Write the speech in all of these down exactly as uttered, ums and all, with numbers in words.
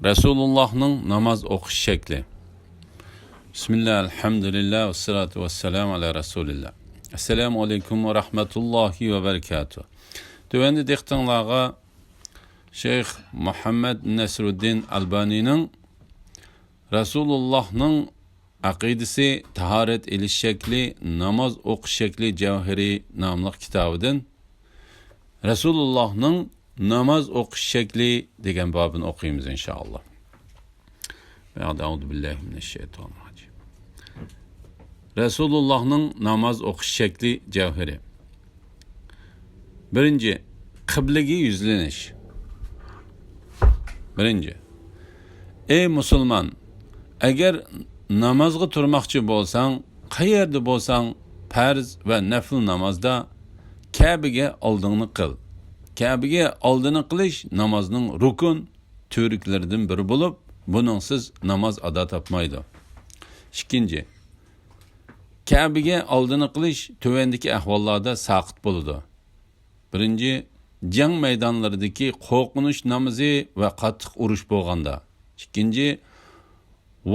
رەسۇلۇللاھنىڭ ناماز ئوقۇش شەكلى. بىسمىللا، ئەلھەمدۇلىللا، ۋەسسالاتۇ ۋەسسالامۇ ئەلا رەسۇلىللا. ئەسسالامۇ ئەلەيكۇم ۋە رەھمەتۇللاھى ۋە بەرىكاتۇھ. تۆۋەندە دىققىتىڭلارغا شەيخ مۇھەممەد نەسرۇددىن ئەلبانىنىڭ رەسۇلۇللاھنىڭ ئەقىدىسى، تاھارەت ئېلىش شەكلى، ناماز ئوقۇش شەكلى جەۋھىرى ناملىق كىتابىدىن رەسۇلۇللاھنىڭ ناماز ئوقۇش شەكلى دېگەن بابىنى ئوقۇيمىز، ئىنشائاللا. بەئدە، ئەئۇزۇ بىللاھى مىنەششەيتانىررەجىم. رەسۇلۇللاھنىڭ ناماز ئوقۇش شەكلى جەۋھىرى. بىرىنچى، قىبلىگە يۈزلىنىش. بىرىنچى، ئەي مۇسۇلمان، ئەگەر نامازغا تۇرماقچى بولساڭ، قەيەردە بولساڭ، پەرز ۋە نەپل نامازدا كەبىگە ئالدىڭنى قىل. كەبىگە ئالدىنى قىلىش نامازنىڭ رۇكۇن، تۈۋرۈكلىرىدىن بىرى بولۇپ، بۇنىڭسىز ناماز ئادا تاپمايدۇ. ئىككىنچى، كەبىگە ئالدىنى قىلىش تۆۋەندىكى ئەھۋاللاردا ساقىت بولىدۇ. بىرىنچى، جەڭ مەيدانلىرىدىكى قورقۇنچ نامىزى ۋە قاتتىق ئۇرۇش بولغاندا. ئىككىنچى،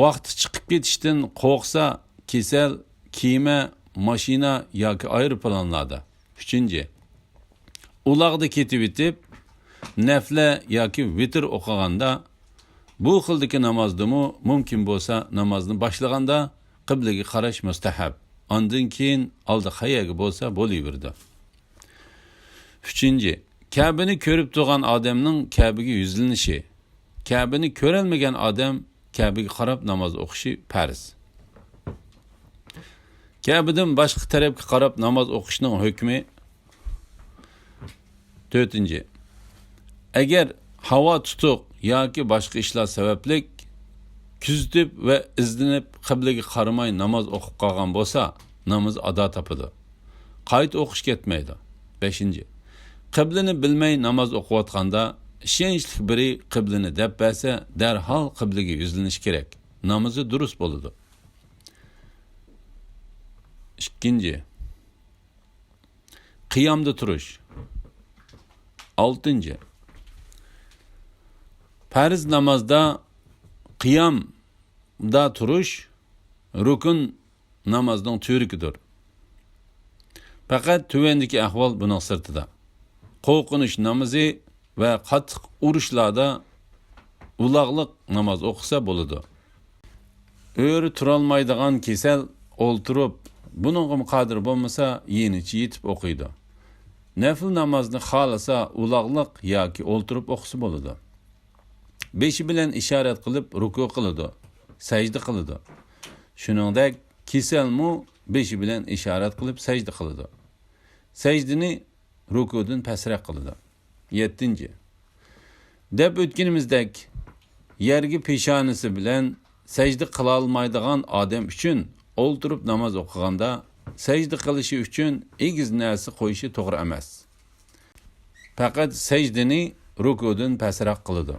ۋاقتى چىقىپ كېتىشتىن قورقسا، كېسەل، كېمە، ماشىنا ياكى ئايروپىلانلاردا. ئۈچىنچى، ئۇلاغدا كېتىۋېتىپ، نەفلە ياكى ۋىتىر ئوقۇغاندا، بۇ خىلدىكى نامازدىمۇ مۇمكىن بولسا نامازنى باشلىغاندا قىبلىگە قاراش مۇستەھەب. ئاندىن كېيىن ئالدى قەيەرگە بولسا بولۇۋېرىدۇ. ئۈچىنچى، كەبىنى كۆرۈپ تۇرغان ئادەمنىڭ كەبىگە يۈزلىنىشى. كەبىنى كۆرەلمىگەن ئادەم كەبىگە قاراپ ناماز ئوقۇشى پەرز. كەبىدىن باشقا تەرەپكە قاراپ ناماز ئوقۇشنىڭ ھۆكمى. تۆتىنچى، ئەگەر ھاۋا تۇتۇق ياكى باشقا ئىشلار سەۋەبلىك كۆزىتىپ ۋە ئىزدىنىپ قىبلىگە قارىماي ناماز ئوقۇپ قالغان بولسا، نامىزى ئادا تاپىدۇ. قايتا ئوقۇش كەتمەيدۇ. بەشىنچى، قىبلىنى بىلمەي ناماز ئوقۇۋاتقاندا، ئىشەنچلىك بىرى قىبلىنى دەپ بەرسە، دەرھال قىبلىگە يۈزلىنىش كېرەك. نامىزى دۇرۇس بولىدۇ. ئىككىنچى، قىيامدا تۇرۇش. ئالتىنچى، پەرز نامازدا قىيامدا تۇرۇش رۇكۇن نامازنىڭ تۈۋرۈكىدۇر. پەقەت تۆۋەندىكى ئەھۋال بۇنىڭ سىرتىدا. قورقۇنچ نامىزى ۋە قاتتىق ئۇرۇشلاردا ئۇلاغلىق ناماز ئوقۇسا بولىدۇ. ئۆرە تۇرالمايدىغان كېسەل ئولتۇرۇپ، بۇنىڭغىمۇ قادىر بولمىسا، يېنىچە يېتىپ ئوقۇيدۇ. نەپىل نامازنى خالىسا ئۇلاغلىق ياكى ئولتۇرۇپ ئوقۇسا بولىدۇ. بېشى بىلەن ئىشارەت قىلىپ رۇكۇ قىلىدۇ، سەجدە قىلىدۇ. شۇنىڭدەك كېسەلمۇ بېشى بىلەن ئىشارەت قىلىپ سەجدە قىلىدۇ. سەجدىنى رۇكۇدىن پەسرەك قىلىدۇ. يەتتىنچى. دەپ ئۆتكىنىمىزدەك، يەرگە پېشانىسى بىلەن سەجدە قىلالمايدىغان ئادەم ئۈچۈن ئولتۇرۇپ ناماز ئوقۇغاندا سەجدە قىلىشى ئۈچۈن ئېگىز نەرسە قويۇشى توغرا ئەمەس. پەقەت سەجدىنى رۇكۇدىن پەسرەك قىلىدۇ.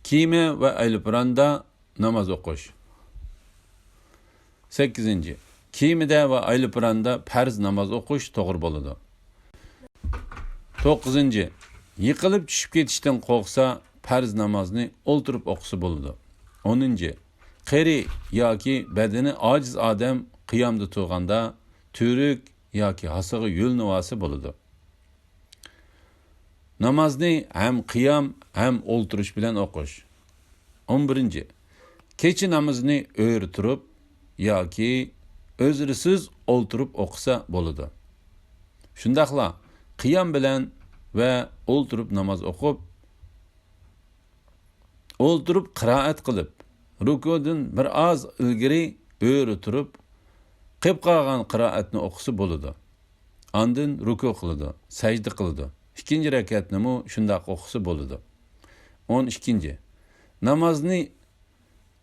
كېمە ۋە ئايروپىلاندا ناماز ئوقۇش. سەككىزىنچى. كېمىدە ۋە ئايروپىلاندا پەرز ناماز ئوقۇش توغرا بولىدۇ. توققۇزىنچى. يىقىلىپ چۈشۈپ كېتىشتىن قورقسا، پەرز نامازنى ئولتۇرۇپ ئوقۇسا بولىدۇ. ئونىنچى. قېرى ياكى بەدىنى ئاجىز ئادەم قىيامدا تۇرغاندا تۈۋرۈك ياكى ھاسىغا يۆلىنىۋالسا بولىدۇ. نامازنى ھەم قىيام، ھەم ئولتۇرۇش بىلەن ئوقۇش. ئون بىرىنچى. كېچە نامىزىنى ئۆرە تۇرۇپ ياكى ئۆزرىسىز ئولتۇرۇپ ئوقۇسا بولىدۇ. شۇنداقلا قىيام بىلەن ۋە ئولتۇرۇپ ناماز ئوقۇپ، ئولتۇرۇپ قىرائەت قىلىپ، رۇكۇدىن بىر ئاز ئىلگىرى ئۆرە تۇرۇپ، قېلىپ قالغان قىرائەتنى ئوقۇسا بولىدۇ. ئاندىن رۇكۇ قىلىدۇ، سەجدە قىلىدۇ. ئىككىنچى رەكەتنىمۇ شۇنداق ئوقۇسا بولىدۇ. ئون ئىككىنچى. نامازنى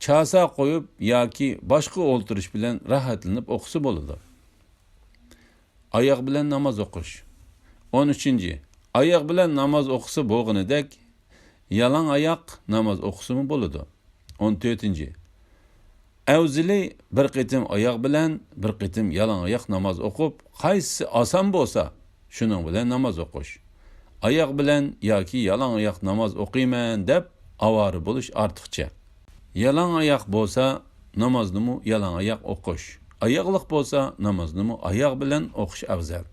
چاسا قويۇپ ياكى باشقا ئولتۇرۇش بىلەن راھەتلىنىپ ئوقۇسا بولىدۇ. ئاياغ بىلەن ناماز ئوقۇش. ئون ئۈچىنچى. ئاياغ بىلەن ناماز ئوقۇسا بولغىنىدەك، يالاڭ ئاياق ناماز ئوقۇسىمۇ بولىدۇ. ئون تۆتىنچى. ئەۋزىلى بىر قېتىم ئاياغ بىلەن، بىر قېتىم يالاڭ ئاياق ناماز ئوقۇپ، قايسىسى ئاسان بولسا، شۇنىڭ بىلەن ناماز ئوقۇش. ئاياغ بىلەن ياكى يالاڭ ئاياق ناماز ئوقۇيمەن دەپ ئاۋارە بولۇش ئارتۇقچە. يالاڭ ئاياق بولسا نامازنىمۇ يالاڭ ئاياق ئوقۇش، ئاياغلىق بولسا نامازنىمۇ ئاياغ بىلەن ئوقۇش ئەۋزەل.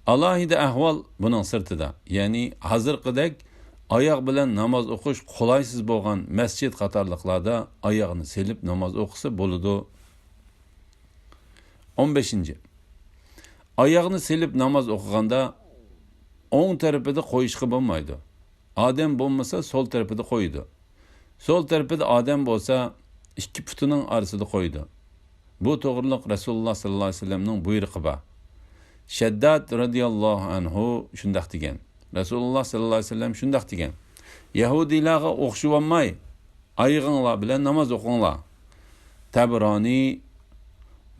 ئالاھىدە ئەھۋال بۇنىڭ سىرتىدا، يەنى ھازىرقىدەك ئاياغ بىلەن ناماز ئوقۇش قولايسىز بولغان مەسچىت قاتارلىقلاردا ئاياغنى سېلىپ ناماز ئوقۇسا بولىدۇ. ئون بەشىنچى. ئاياغنى سېلىپ ناماز ئوقۇغاندا ئوڭ تەرىپىدە قويۇشقا بولمايدۇ. ئادەم بولمىسا سول تەرىپىدە قويىدۇ. سول تەرىپىدە ئادەم بولسا ئىككى پۇتىنىڭ ئارىسىدا قويىدۇ. بۇ توغرىلىق رەسۇلۇللاھ سەللەللاھۇ ئەلەيھى ۋەسەللەمنىڭ بۇيرۇقى بار. شەدداد رەزىياللاھۇ ئەنھۇ شۇنداق دېگەن. رەسۇلۇللاھ سەللەللاھۇ ئەلەيھى ۋەسەللەم شۇنداق دېگەن: يەھۇدىيلارغا ئوخشىۋالماي، ئايىغىڭلار بىلەن ناماز ئوقۇڭلار. تەبرانى،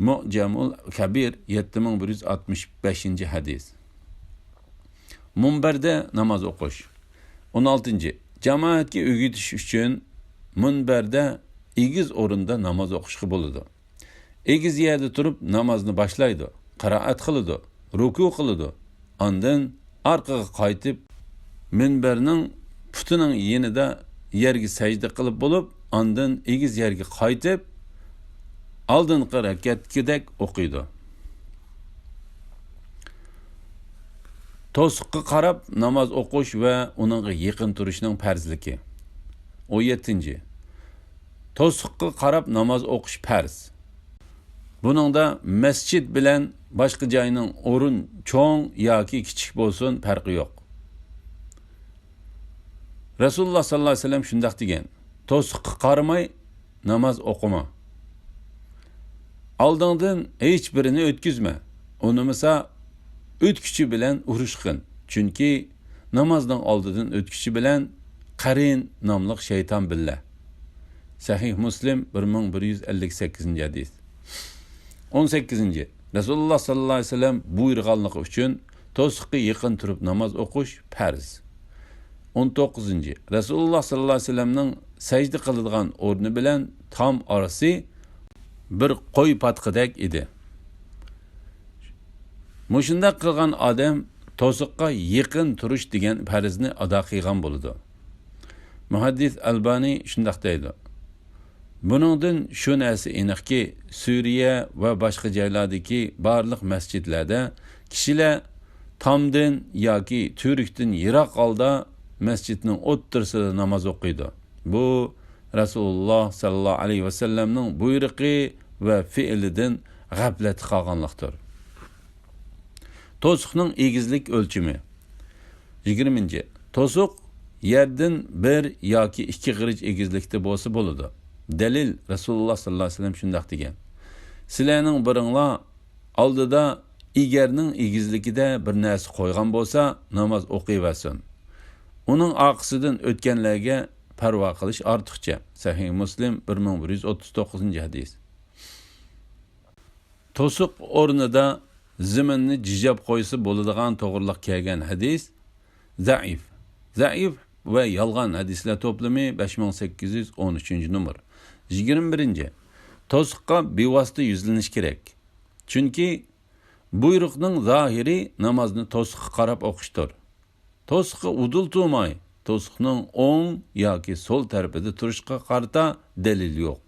مۇئجەمۇل كەبىر، يەتتە مىڭ بىر يۈز ئاتمىش بەشىنچى ھەدىس. مۇنبەردە ناماز ئوقۇش. ئون ئالتىنچى. جامائەتكە ئۆگىتىش ئۈچۈن مۇنبەردە ئېگىز ئورۇندا ناماز ئوقۇشقا بولىدۇ. ئېگىز يەردە تۇرۇپ نامازنى باشلايدۇ، قىرائەت قىلىدۇ، رۇكۇ قىلىدۇ. ئاندىن ئارقىغا قايتىپ، مىنبەرنىڭ پۇتىنىڭ يېنىدا يەرگە سەجدە قىلىپ بولۇپ، ئاندىن ئېگىز يەرگە قايتىپ، ئالدىنقى رەكەتكىدەك ئوقۇيدۇ. توسۇققا قاراپ ناماز ئوقۇش ۋە ئۇنىڭغا يېقىن تۇرۇشنىڭ پەرزلىكى. ئون يەتتىنچى. توسۇققا قاراپ ناماز ئوقۇش پەرز. بۇنىڭدا مەسچىت بىلەن باشقا جاينىڭ ئورۇن چوڭ ياكى كىچىك بولسۇن، پەرقى يوق. رەسۇلۇللاھ سەللەللاھۇ ئەلەيھى ۋەسەللەم شۇنداق دېگەن: «توسۇققا قارىماي ناماز ئوقۇما. ئالدىڭدىن ھېچ بىرىنى ئۆتكۈزمە. ئۇنىمىسا، ئۆتكۈچى بىلەن ئۇرۇشقىن. چۈنكى نامازنىڭ ئالدىدىن ئۆتكۈچى بىلەن قەرىن ناملىق شەيتان بىللە.» سەھىھ مۇسلىم، بىر مىڭ بىر يۈز ئەللىك سەككىزىنچى ھەدىس. ئون سەككىزىنچى. رەسۇلۇللاھ سەللەللاھۇ ئەلەيھى ۋەسەللەم بۇيرۇغانلىقى ئۈچۈن توسۇققا يېقىن تۇرۇپ ناماز ئوقۇش پەرز. ئون توققۇزىنچى. رەسۇلۇللاھ سەللەللاھۇ ئەلەيھى ۋەسەللەمنىڭ سەجدە قىلىدىغان ئورنى بىلەن تام ئارىسى بىر قوي پاتقىدەك ئىدى. مۇشۇنداق قىلغان ئادەم توسۇققا يېقىن تۇرۇش دېگەن پەرزنى ئادا قىلغان بولىدۇ. مۇھەددىس ئەلبانى شۇنداق دەيدۇ: «بۇنىڭدىن شۇ نەرسە ئېنىقكى، سۈرىيە ۋە باشقا جايلاردىكى بارلىق مەسچىتلەردە كىشىلەر تامدىن ياكى تۈۋرۈكتىن يىراق ھالدا مەسچىتنىڭ ئوتتۇرىسىدا ناماز ئوقۇيدۇ. بۇ رەسۇلۇللاھ سەللەللاھۇ ئەلەيھى ۋەسەللەمنىڭ بۇيرۇقى ۋە پېئىلىدىن غەپلەتتە قالغانلىقتۇر.» توسۇقنىڭ ئېگىزلىك ئۆلچىمى. يىگىرمىنچى. توسۇق يەردىن بىر ياكى ئىككى غېرىچ ئېگىزلىكتە بولسا بولىدۇ. دەلىل، رەسۇلۇللاھ سەللەللاھۇ ئەلەيھى ۋەسەللەم شۇنداق دېگەن: «سىلەرنىڭ بىرىڭلار ئالدىدا ئېگەرنىڭ ئېگىزلىكىدە بىر نەرسە قويغان بولسا، ناماز ئوقۇيۋەرسۇن. ئۇنىڭ ئارقىسىدىن ئۆتكەنلەرگە پەرۋا قىلىش ئارتۇقچە.» سەھىھ مۇسلىم، بىر مىڭ بىر يۈز ئوتتۇز توققۇزىنچى ھەدىس. توسۇق ئورنىدا زېمىننى جىجاپ قويسا بولىدىغان توغرىلىق كەلگەن ھەدىس زەئىف. زەئىف ۋە يالغان ھەدىسلەر توپلىمى، بەش مىڭ سەككىز يۈز ئون ئۈچىنچى نومۇر. يىگىرمە بىرىنچى. توسۇققا بىۋاسىتە يۈزلىنىش كېرەك. چۈنكى بۇيرۇقنىڭ زاھىرى نامازنى توسۇققا قاراپ ئوقۇشتۇر. توسۇققا ئۇدۇل تۇرماي، توسۇقنىڭ ئوڭ ياكى سول تەرىپىدە تۇرۇشقا قارىتا دەلىل يوق.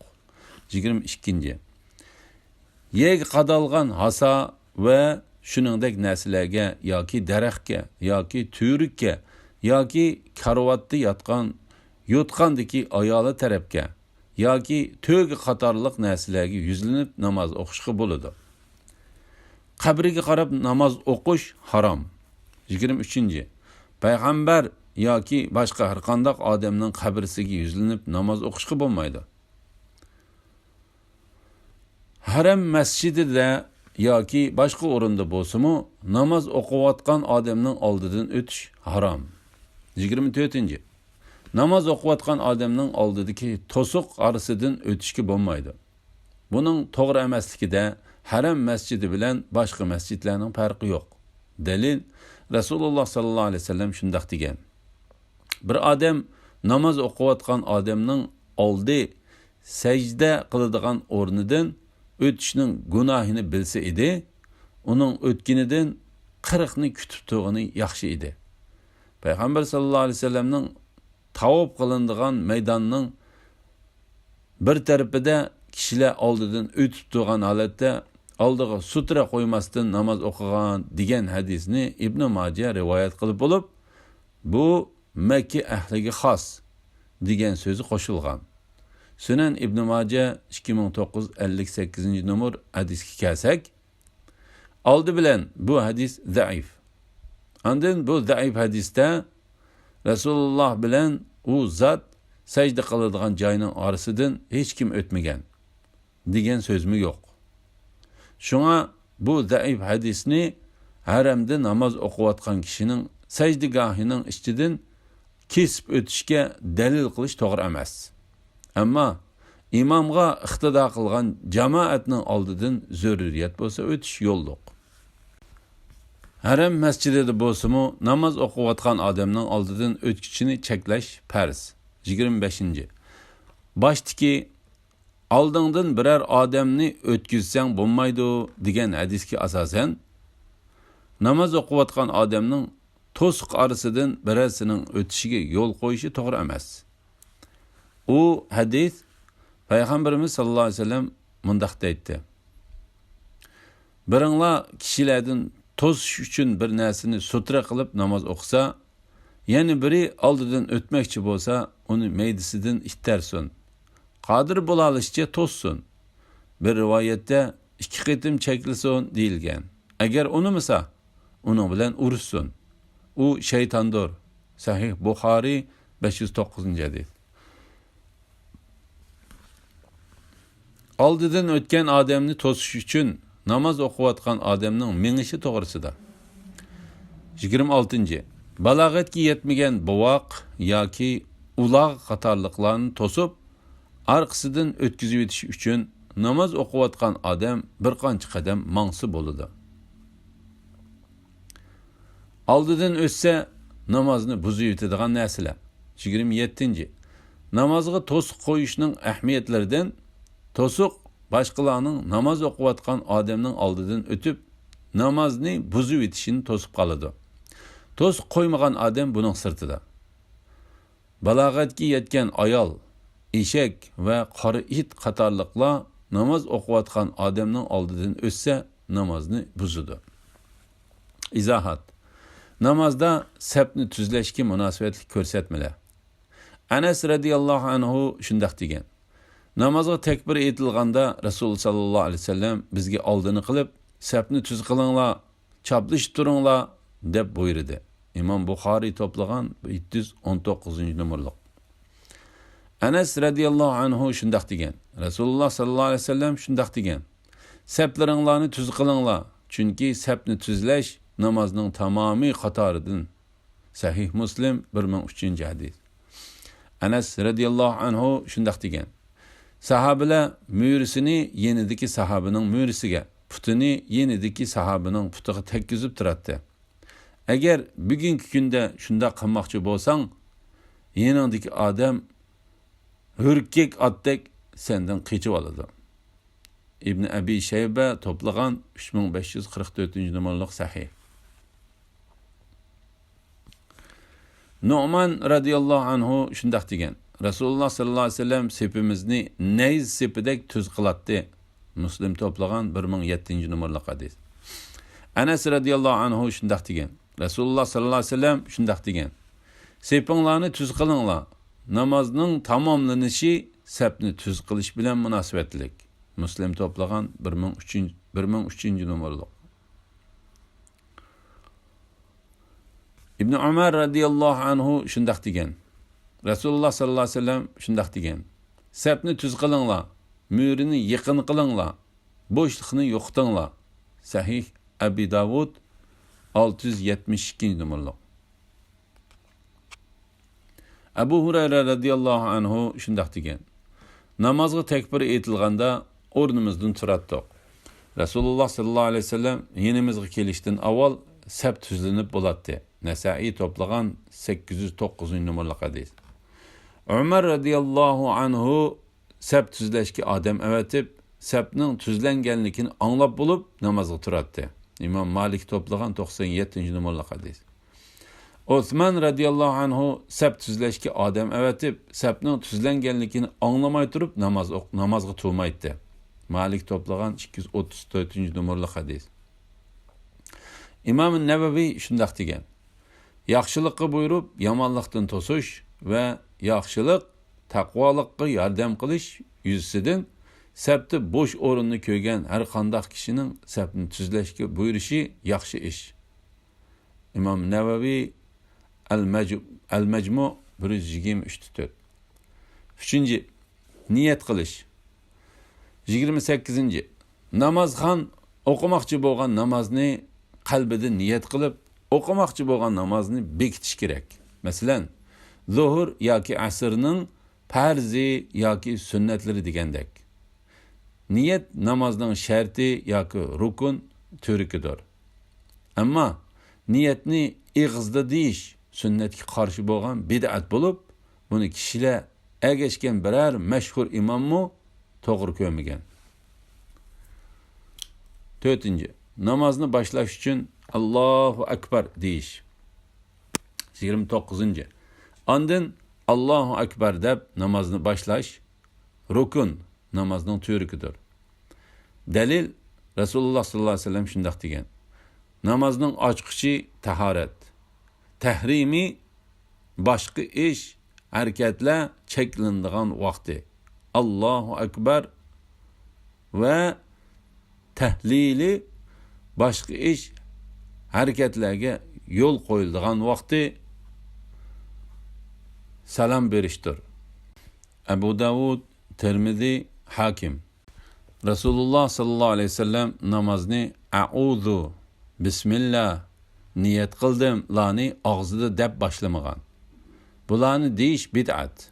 يىگىرمە ئىككىنچى. يەرگە قادالغان ھاسا ۋە شۇنىڭدەك نەرسىلەرگە ياكى دەرەخكە ياكى تۈۋرۈككە ياكى كارىۋاتتا ياتقان، يوتقاندىكى ئايالى تەرەپكە ياكى تۆگە قاتارلىق نەرسىلەرگە يۈزلىنىپ ناماز ئوقۇشقا بولىدۇ. قەبرىگە قاراپ ناماز ئوقۇش ھارام. يىگىرمە ئۈچىنچى. پەيغەمبەر ياكى باشقا ھەرقانداق ئادەمنىڭ قەبرىسىگە يۈزلىنىپ ناماز ئوقۇشقا بولمايدۇ. ھەرەم مەسچىتىدە ياكى باشقا ئورۇندا بولسىمۇ، ناماز ئوقۇۋاتقان ئادەمنىڭ ئالدىدىن ئۆتۈش ھارام. يىگىرمە تۆتىنچى. ناماز ئوقۇۋاتقان ئادەمنىڭ ئالدىدىكى توسۇق ئارىسىدىن ئۆتۈشكە بولمايدۇ. بۇنىڭ توغرا ئەمەسلىكىدە ھەرەم مەسچىتى بىلەن باشقا مەسچىتلەرنىڭ پەرقى يوق. دەلىل، رەسۇلۇللاھ سەللەللاھۇ ئەلەيھى ۋەسەللەم شۇنداق دېگەن: «بىر ئادەم ناماز ئوقۇۋاتقان ئادەمنىڭ ئالدى سەجدە قىلىدىغان ئورنىدىن ئۆتۈشنىڭ گۇناھىنى بىلسە ئىدى، ئۇنىڭ ئۆتكىنىدىن قىرىقنى كۈتۈپ تۇرغىنى ياخشى ئىدى.» پەيغەمبەر ساللاللاھۇ ئەلەيھى ۋەسەللەمنىڭ تاۋاپ قىلىنىدىغان مەيداننىڭ بىر تەرىپىدە كىشىلەر ئالدىدىن ئۆتۈپ تۇرغان ھالەتتە ئالدىغا سۇترا قويماستىن ناماز ئوقۇغان دېگەن ھەدىسنى ئىبنى ماجە رىۋايەت قىلىپ بولۇپ، بۇ مەككە ئەھلىگە خاس دېگەن سۆزى قوشۇلغان. سۈنەن ئىبنى ماجە ئىككى مىڭ توققۇز يۈز ئەللىك سەككىزىنچى نومۇر ھەدىسكە كەلسەك، ئالدى بىلەن بۇ ھەدىس زەئىپ. ئاندىن بۇ زەئىپ ھەدىستە رەسۇلۇللاھ بىلەن ئۇ زات سەجدە قىلىدىغان جاينىڭ ئارىسىدىن ھېچكىم ئۆتمىگەن دېگەن سۆزمۇ يوق. شۇڭا بۇ زەئىپ ھەدىسنى ھەرەمدە ناماز ئوقۇۋاتقان كىشىنىڭ سەجدىگاھىنىڭ ئىچىدىن كېسىپ ئۆتۈشكە دەلىل قىلىش توغرا ئەمەس. ئەمما ئىمامغا ئىقتىدا قىلغان جامائەتنىڭ ئالدىدىن زۆرۈرىيەت بولسا ئۆتۈش يوللۇق. ھەرەم مەسچىتىدە بولسىمۇ ناماز ئوقۇۋاتقان ئادەمنىڭ ئالدىدىن ئۆتكۈچىنى چەكلەش پەرز. يىگىرمە بەشىنچى. باشتىكى «ئالدىڭدىن بىرەر ئادەمنى ئۆتكۈزسەڭ بولمايدۇ» دېگەن ھەدىسكە ئاساسەن، ناماز ئوقۇۋاتقان ئادەمنىڭ توسۇق ئارىسىدىن بىرەرسىنىڭ ئۆتۈشىگە يول قويۇشى توغرا ئەمەس. ئۇ ھەدىس پەيغەمبىرىمىز ساللاللاھۇ ئەلەيھى ۋەسەللەم مۇنداق دەيتتى: «بىرىڭلار كىشىلەردىن توسۇش ئۈچۈن بىر نەرسىنى سۇترا قىلىپ ناماز ئوقۇسا، يەنە بىرى ئالدىدىن ئۆتمەكچى بولسا، ئۇنى مەيدىسىدىن ئىتتەرسۇن. قادىر بولالىشىچە توسسۇن. بىر رىۋايەتتە ئىككى قېتىم چەكلىسۇن» دېيىلگەن. ئەگەر ئۇنىمىسا، ئۇنىڭ بىلەن ئۇرۇشسۇن. ئۇ شەيتاندۇر. سەھىھ بۇخارىي، بەش يۈز توققۇزىنچى ھەدىس. ئالدىدىن ئۆتكەن ئادەمنى توسۇش ئۈچۈن ناماز ئوقۇۋاتقان ئادەمنىڭ مېڭىشى توغرىسىدا. يىگىرمە ئالتىنچى. بالاغەتكە يەتمىگەن بوۋاق ياكى ئۇلاغ قاتارلىقلارنى توسۇپ، ئارقىسىدىن ئۆتكۈزۈۋېتىش ئۈچۈن ناماز ئوقۇۋاتقان ئادەم بىر قانچە قەدەم ماڭسا بولىدۇ. ئالدىدىن ئۆتسە، نامازنى بۇزۇۋېتىدىغان نەرسىلەر. يىگىرمە يەتتىنچى. نامازغا توسۇق قويۇشنىڭ ئەھمىيەتلىرىدىن، توسۇق باشقىلارنىڭ ناماز ئوقۇۋاتقان ئادەمنىڭ ئالدىدىن ئۆتۈپ، نامازنى بۇزۇۋېتىشىنى توسۇپ قالىدۇ. توسۇق قويمىغان ئادەم بۇنىڭ سىرتىدا. بالاغەتكە يەتكەن ئايال، ئېشەك ۋە قارا ئىت قاتارلىقلار ناماز ئوقۇۋاتقان ئادەمنىڭ ئالدىدىن ئۆتسە، نامازنى بۇزىدۇ. ئىزاھات. نامازدا سەپنى تۈزلەشكە مۇناسىۋەتلىك كۆرسەتمىلەر. ئەنەس رەزىياللاھۇ ئەنھۇ شۇنداق دېگەن: «نامازغا تەكبىر ئېيتىلغاندا، رەسۇل ساللاللاھۇ ئەلەيھى ۋەسەللەم بىزگە ئالدىنى قىلىپ، سەپنى تۈز قىلىڭلار، چاپلىشىپ تۇرۇڭلار» دەپ بۇيرۇدى. ئىمام بۇخارىي توپلىغان يەتتە يۈز ئون توققۇزىنچى نومۇرلۇق. ئەنەس رەزىياللاھۇ ئەنھۇ شۇنداق دېگەن: رەسۇلۇللاھ ساللاللاھۇ ئەلەيھى ۋەسەللەم شۇنداق دېگەن: «سەپلىرىڭلارنى تۈز قىلىڭلار، چۈنكى سەپنى تۈزلەش نامازنىڭ تامامىي قاتارىدىن.» سەھىھ مۇسلىم، بىر مىڭ ئۈچىنچى ھەدىس. ئەنەس رەزىياللاھۇ ئەنھۇ شۇنداق دېگەن: ساھابىلەر مۈرىسىنى يېنىدىكى ساھابىنىڭ مۈرىسىگە، پۇتىنى يېنىدىكى ساھابىنىڭ پۇتىغا تەگكۈزۈپ تۇراتتى. ئەگەر بۈگۈنكى كۈندە شۇنداق قىلماقچى بولساڭ، يېنىڭدىكى ئادەم ھۆركەك ئاتتەك سەندىن قېچىۋالىدۇ. ئىبن ئەبى شەيبە توپلىغان ئۈچ مىڭ بەش يۈز قىرىق تۆتىنچى نومۇرلۇق سەھىھ. نۇئمان رەزىياللاھۇ ئەنھۇ شۇنداق دېگەن: رەسۇلۇللاھ ساللاللاھۇ ئەلەيھى ۋەسەللەم سېپىمىزنى نەيزە سېپىدەك تۈز قىلاتتى. مۇسلىم توپلىغان بىر مىڭ يەتتىنچى نومۇرلۇق ھەدىس. ئەنەس رەزىياللاھۇ ئەنھۇ شۇنداق دېگەن: رەسۇلۇللاھ ساللاللاھۇ ئەلەيھى ۋەسەللەم شۇنداق دېگەن: سېپىڭلارنى تۈز قىلىڭلار. نامازنىڭ تاماملىنىشى سەپنى تۈز قىلىش بىلەن مۇناسىۋەتلىك. مۇسلىم توپلىغان بىر مىڭ ئۈچىنچى، بىر مىڭ ئۈچىنچى نومۇرلۇق. ئىبن ئۆمەر رەزىياللاھۇ ئەنھۇ شۇنداق دېگەن: رەسۇلۇللاھ ساللاللاھۇ ئەلەيھى ۋەسەللەم شۇنداق دېگەن: سەپنى تۈز قىلىڭلار، مۈرىنى يېقىن قىلىڭلار، بوشلۇقنى يوقىتىڭلار. سەھىھ ئەبى داۋۇد، ئالتە يۈز يەتمىش ئىككىنچى نومۇرلۇق. ئەبۇ ھۇرەيرە رەزىياللاھۇ ئەنھۇ شۇنداق دېگەن: نامازغا تەكبىر ئېيتىلغاندا ئورنىمىزدىن تۇراتتۇق. رەسۇلۇللاھ ساللاللاھۇ ئەلەيھى ۋەسەللەم يېنىمىزغا كېلىشتىن ئاۋۋال سەپ تۈزلىنىپ بولاتتى. نەسائىي توپلىغان سەككىز يۈز توققۇزىنچى نومۇرلۇق ھەدىس. ئۆمەر رەزىياللاھۇ ئەنھۇ سەپ تۈزلەشكە ئادەم ئەۋەتىپ، سەپنىڭ تۈزلەنگەنلىكىنى ئاڭلاپ بولۇپ، نامازغا تۇراتتى. ئىمام مالىك توپلىغان توقسان يەتتىنچى نومۇرلۇق ھەدىس. ئوسمان رەزىياللاھۇ ئەنھۇ سەپ تۈزلەشكە ئادەم ئەۋەتىپ، سەپنىڭ تۈزلەنگەنلىكىنى ئاڭلىماي تۇرۇپ ناماز ئوق-، نامازغا تۇرمايتتى. مالىك توپلىغان ئىككى يۈز ئوتتۇز تۆتىنچى نومۇرلۇق ھەدىس. ئىمام نەۋەۋى شۇنداق دېگەن: ياخشىلىققا بۇيرۇپ، يامانلىقتىن توسۇش ۋە ياخشىلىق تەقۋالىققا ياردەم قىلىش يۈزىسىدىن سەپتە بوش ئورۇننى كۆرگەن ھەر قانداق كىشىنىڭ سەپنى تۈزلەشكە بۇيرۇشى ياخشى ئىش. ئىمام نەۋەۋى، ئەل مەج-، ئەل مەجمۇ، بىر يۈز يىگىرمە ئۈچ تۆت. ئۈچىنچى، نىيەت قىلىش. يىگىرمە سەككىزىنچى، نامازخان ئوقۇماقچى بولغان نامازنى قەلبىدە نىيەت قىلىپ، ئوقۇماقچى بولغان نامازنى بېكىتىش كېرەك. مەسىلەن، زۆھۈر ياكى ئەسىرنىڭ پەرزى ياكى سۈننەتلىرى دېگەندەك. نىيەت نامازنىڭ شەرتى ياكى رۇكۇن تۈۋرۈكىدۇر. ئەمما نىيەتنى ئېغىزدا دېيىش سۈننەتكە قارشى بولغان بىدئەت بولۇپ، بۇنى كىشىلەر ئەگەشكەن بىرەر مەشھۇر ئىماممۇ توغرا كۆرمىگەن. تۆتىنچى، نامازنى باشلاش ئۈچۈن «ئاللاھۇ ئەكبەر» دېيىش. يىگىرمە توققۇزىنچى، ئاندىن «ئاللاھۇ ئەكبەر» دەپ نامازنى باشلاش رۇكۇن، نامازنىڭ تۈۋرۈكىدۇر. دەلىل، رەسۇلۇللاھ سەللەللاھۇ ئەلەيھى ۋەسەللەم شۇنداق دېگەن: نامازنىڭ ئاچقۇچى تاھارەت، تەھرىمى باشقا ئىش، ھەرىكەتلەر چەكلىنىدىغان ۋاقتى، ئاللاھۇ ئەكبەر ۋە تەھلىلى باشقا ئىش، ھەرىكەتلەرگە يول قويۇلىدىغان ۋاقتى سالام بېرىشتۇر. ئەبۇ داۋۇد، تىرمىزى، ھاكىم. رەسۇلۇللاھ سەللەللاھۇ ئەلەيھى ۋەسەللەم نامازنى «ئەئۇزۇ، بىسمىللا، نىيەت قىلدىم»لارنى ئاغزىدا دەپ باشلىمىغان. بۇلارنى دېيىش بىدئەت.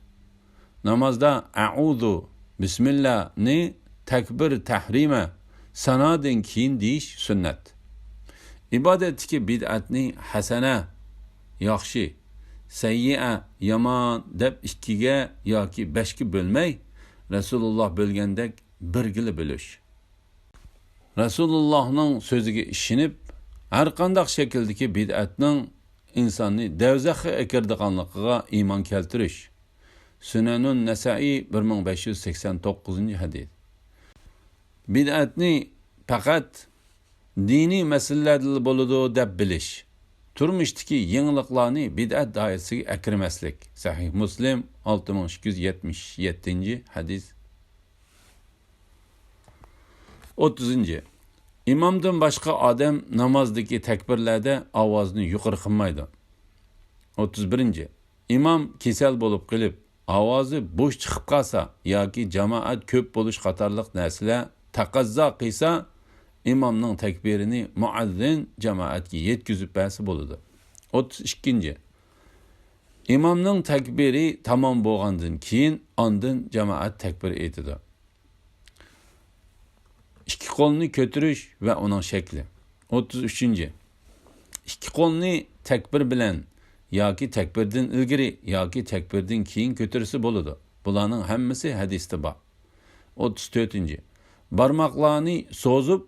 نامازدا «ئەئۇزۇ، بىسمىللا»نى تەكبىر تەھرىمە، سانادىن كېيىن دېيىش سۈننەت. ئىبادەتتىكى بىدئەتنى ھەسەنە، ياخشى، سەييىئە، يامان، دەپ ئىككىگە ياكى بەشكە بۆلمەي، رەسۇلۇللاھ بۆلگەندەك بىرگىلا بۆلۈش. رەسۇلۇللاھنىڭ سۆزىگە ئىشىنىپ، ھەرقانداق شەكىلدىكى بىدئەتنىڭ ئىنساننى دەۋزەخكە ئەكىرىدىغانلىقىغا ئىمان كەلتۈرۈش. سۈنەنۇن نەسائىي، بىر مىڭ بەش يۈز سەكسەن توققۇزىنچى ھەدىس. بىدئەتنى پەقەت دىنىي مەسىلىلەردىلا بولىدۇ دەپ بىلىش. تۇرمۇشتىكى يېڭىلىقلارنى بىدئەت دائىرىسىگە ئەكىرمەسلىك. سەھىھ مۇسلىم، ئالتە مىڭ ئىككى يۈز يەتمىش يەتتىنچى ھەدىس. ئوتتۇزىنچى، ئىمامدىن باشقا ئادەم نامازدىكى تەكبىرلەردە ئاۋازىنى يۇقىرى قىلمايدۇ. ئوتتۇز بىرىنچى، ئىمام كېسەل بولۇپ قېلىپ، ئاۋازى بوش چىقىپ قالسا ياكى جامائەت كۆپ بولۇش قاتارلىق نەرسىلەر تەقەززا قىلسا، ئىمامنىڭ تەكبىرىنى مۇئەززىن جامائەتكە يەتكۈزۈپ بەرسە بولىدۇ. ئوتتۇز ئىككىنچى، ئىمامنىڭ تەكبىرى تامام بولغاندىن كېيىن، ئاندىن جامائەت تەكبىر ئېيتىدۇ. ئىككى قولنى كۆتۈرۈش ۋە ئۇنىڭ شەكلى. ئوتتۇز ئۈچىنچى، ئىككى قولنى تەكبىر بىلەن ياكى تەكبىردىن ئىلگىرى ياكى تەكبىردىن كېيىن كۆتۈرسە بولىدۇ. بۇلارنىڭ ھەممىسى ھەدىستە بار. ئوتتۇز تۆتىنچى، بارماقلارنى سوزۇپ،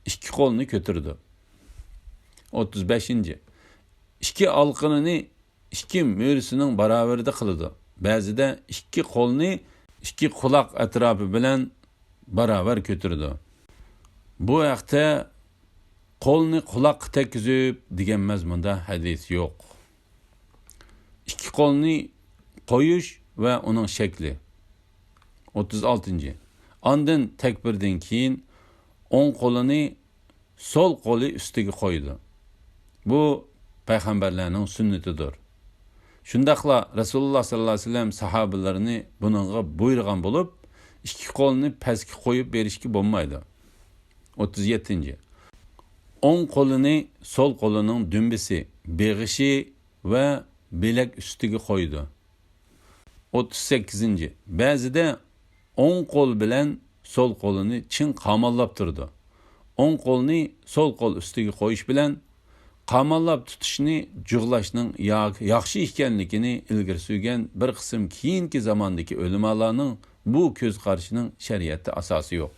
ئىككى قولنى كۆتۈرىدۇ. ئوتتۇز بەشىنچى، ئىككى ئالىقىنىنى ئىككى مۈرىسىنىڭ باراۋىرىدا قىلىدۇ. بەزىدە ئىككى قولنى ئىككى قۇلاق ئەتراپى بىلەن باراۋەر كۆتۈرىدۇ. بۇ ھەقتە «قولنى قۇلاققا تەگكۈزۈپ» دېگەن مەزمۇندا ھەدىس يوق. ئىككى قولنى قويۇش ۋە ئۇنىڭ شەكلى. ئوتتۇز ئالتىنچى، ئاندىن تەكبىردىن كېيىن ئوڭ قولىنى سول قولى ئۈستىگە قويىدۇ. بۇ پەيغەمبەرلەرنىڭ سۈننىتىدۇر. شۇنداقلا رەسۇلۇللاھ سەللەللاھۇ ئەلەيھى ۋەسەللەم ساھابىلىرىنى بۇنىڭغا بۇيرۇغان بولۇپ، ئىككى قولنى پەسكە قويۇپ بېرىشكە بولمايدۇ. ئوتتۇز يەتتىنچى، ئوڭ قولىنى سول قولىنىڭ دۈمبىسى، بېغىشى ۋە بىلەك ئۈستىگە قويىدۇ. ئوتتۇز سەككىزىنچى، بەزىدە ئوڭ قول بىلەن سول قولىنى چىڭ قاماللاپ تۇرىدۇ. ئوڭ قولنى سول قول ئۈستىگە قويۇش بىلەن قاماللاپ تۇتۇشنى جۇغلاشنىڭ يا-، ياخشى ئىكەنلىكىنى ئىلگىرى سۈرگەن بىر قىسىم كېيىنكى زاماندىكى ئۆلىمالارنىڭ بۇ كۆز قارىشىنىڭ شەرىئەتتە ئاساسى يوق.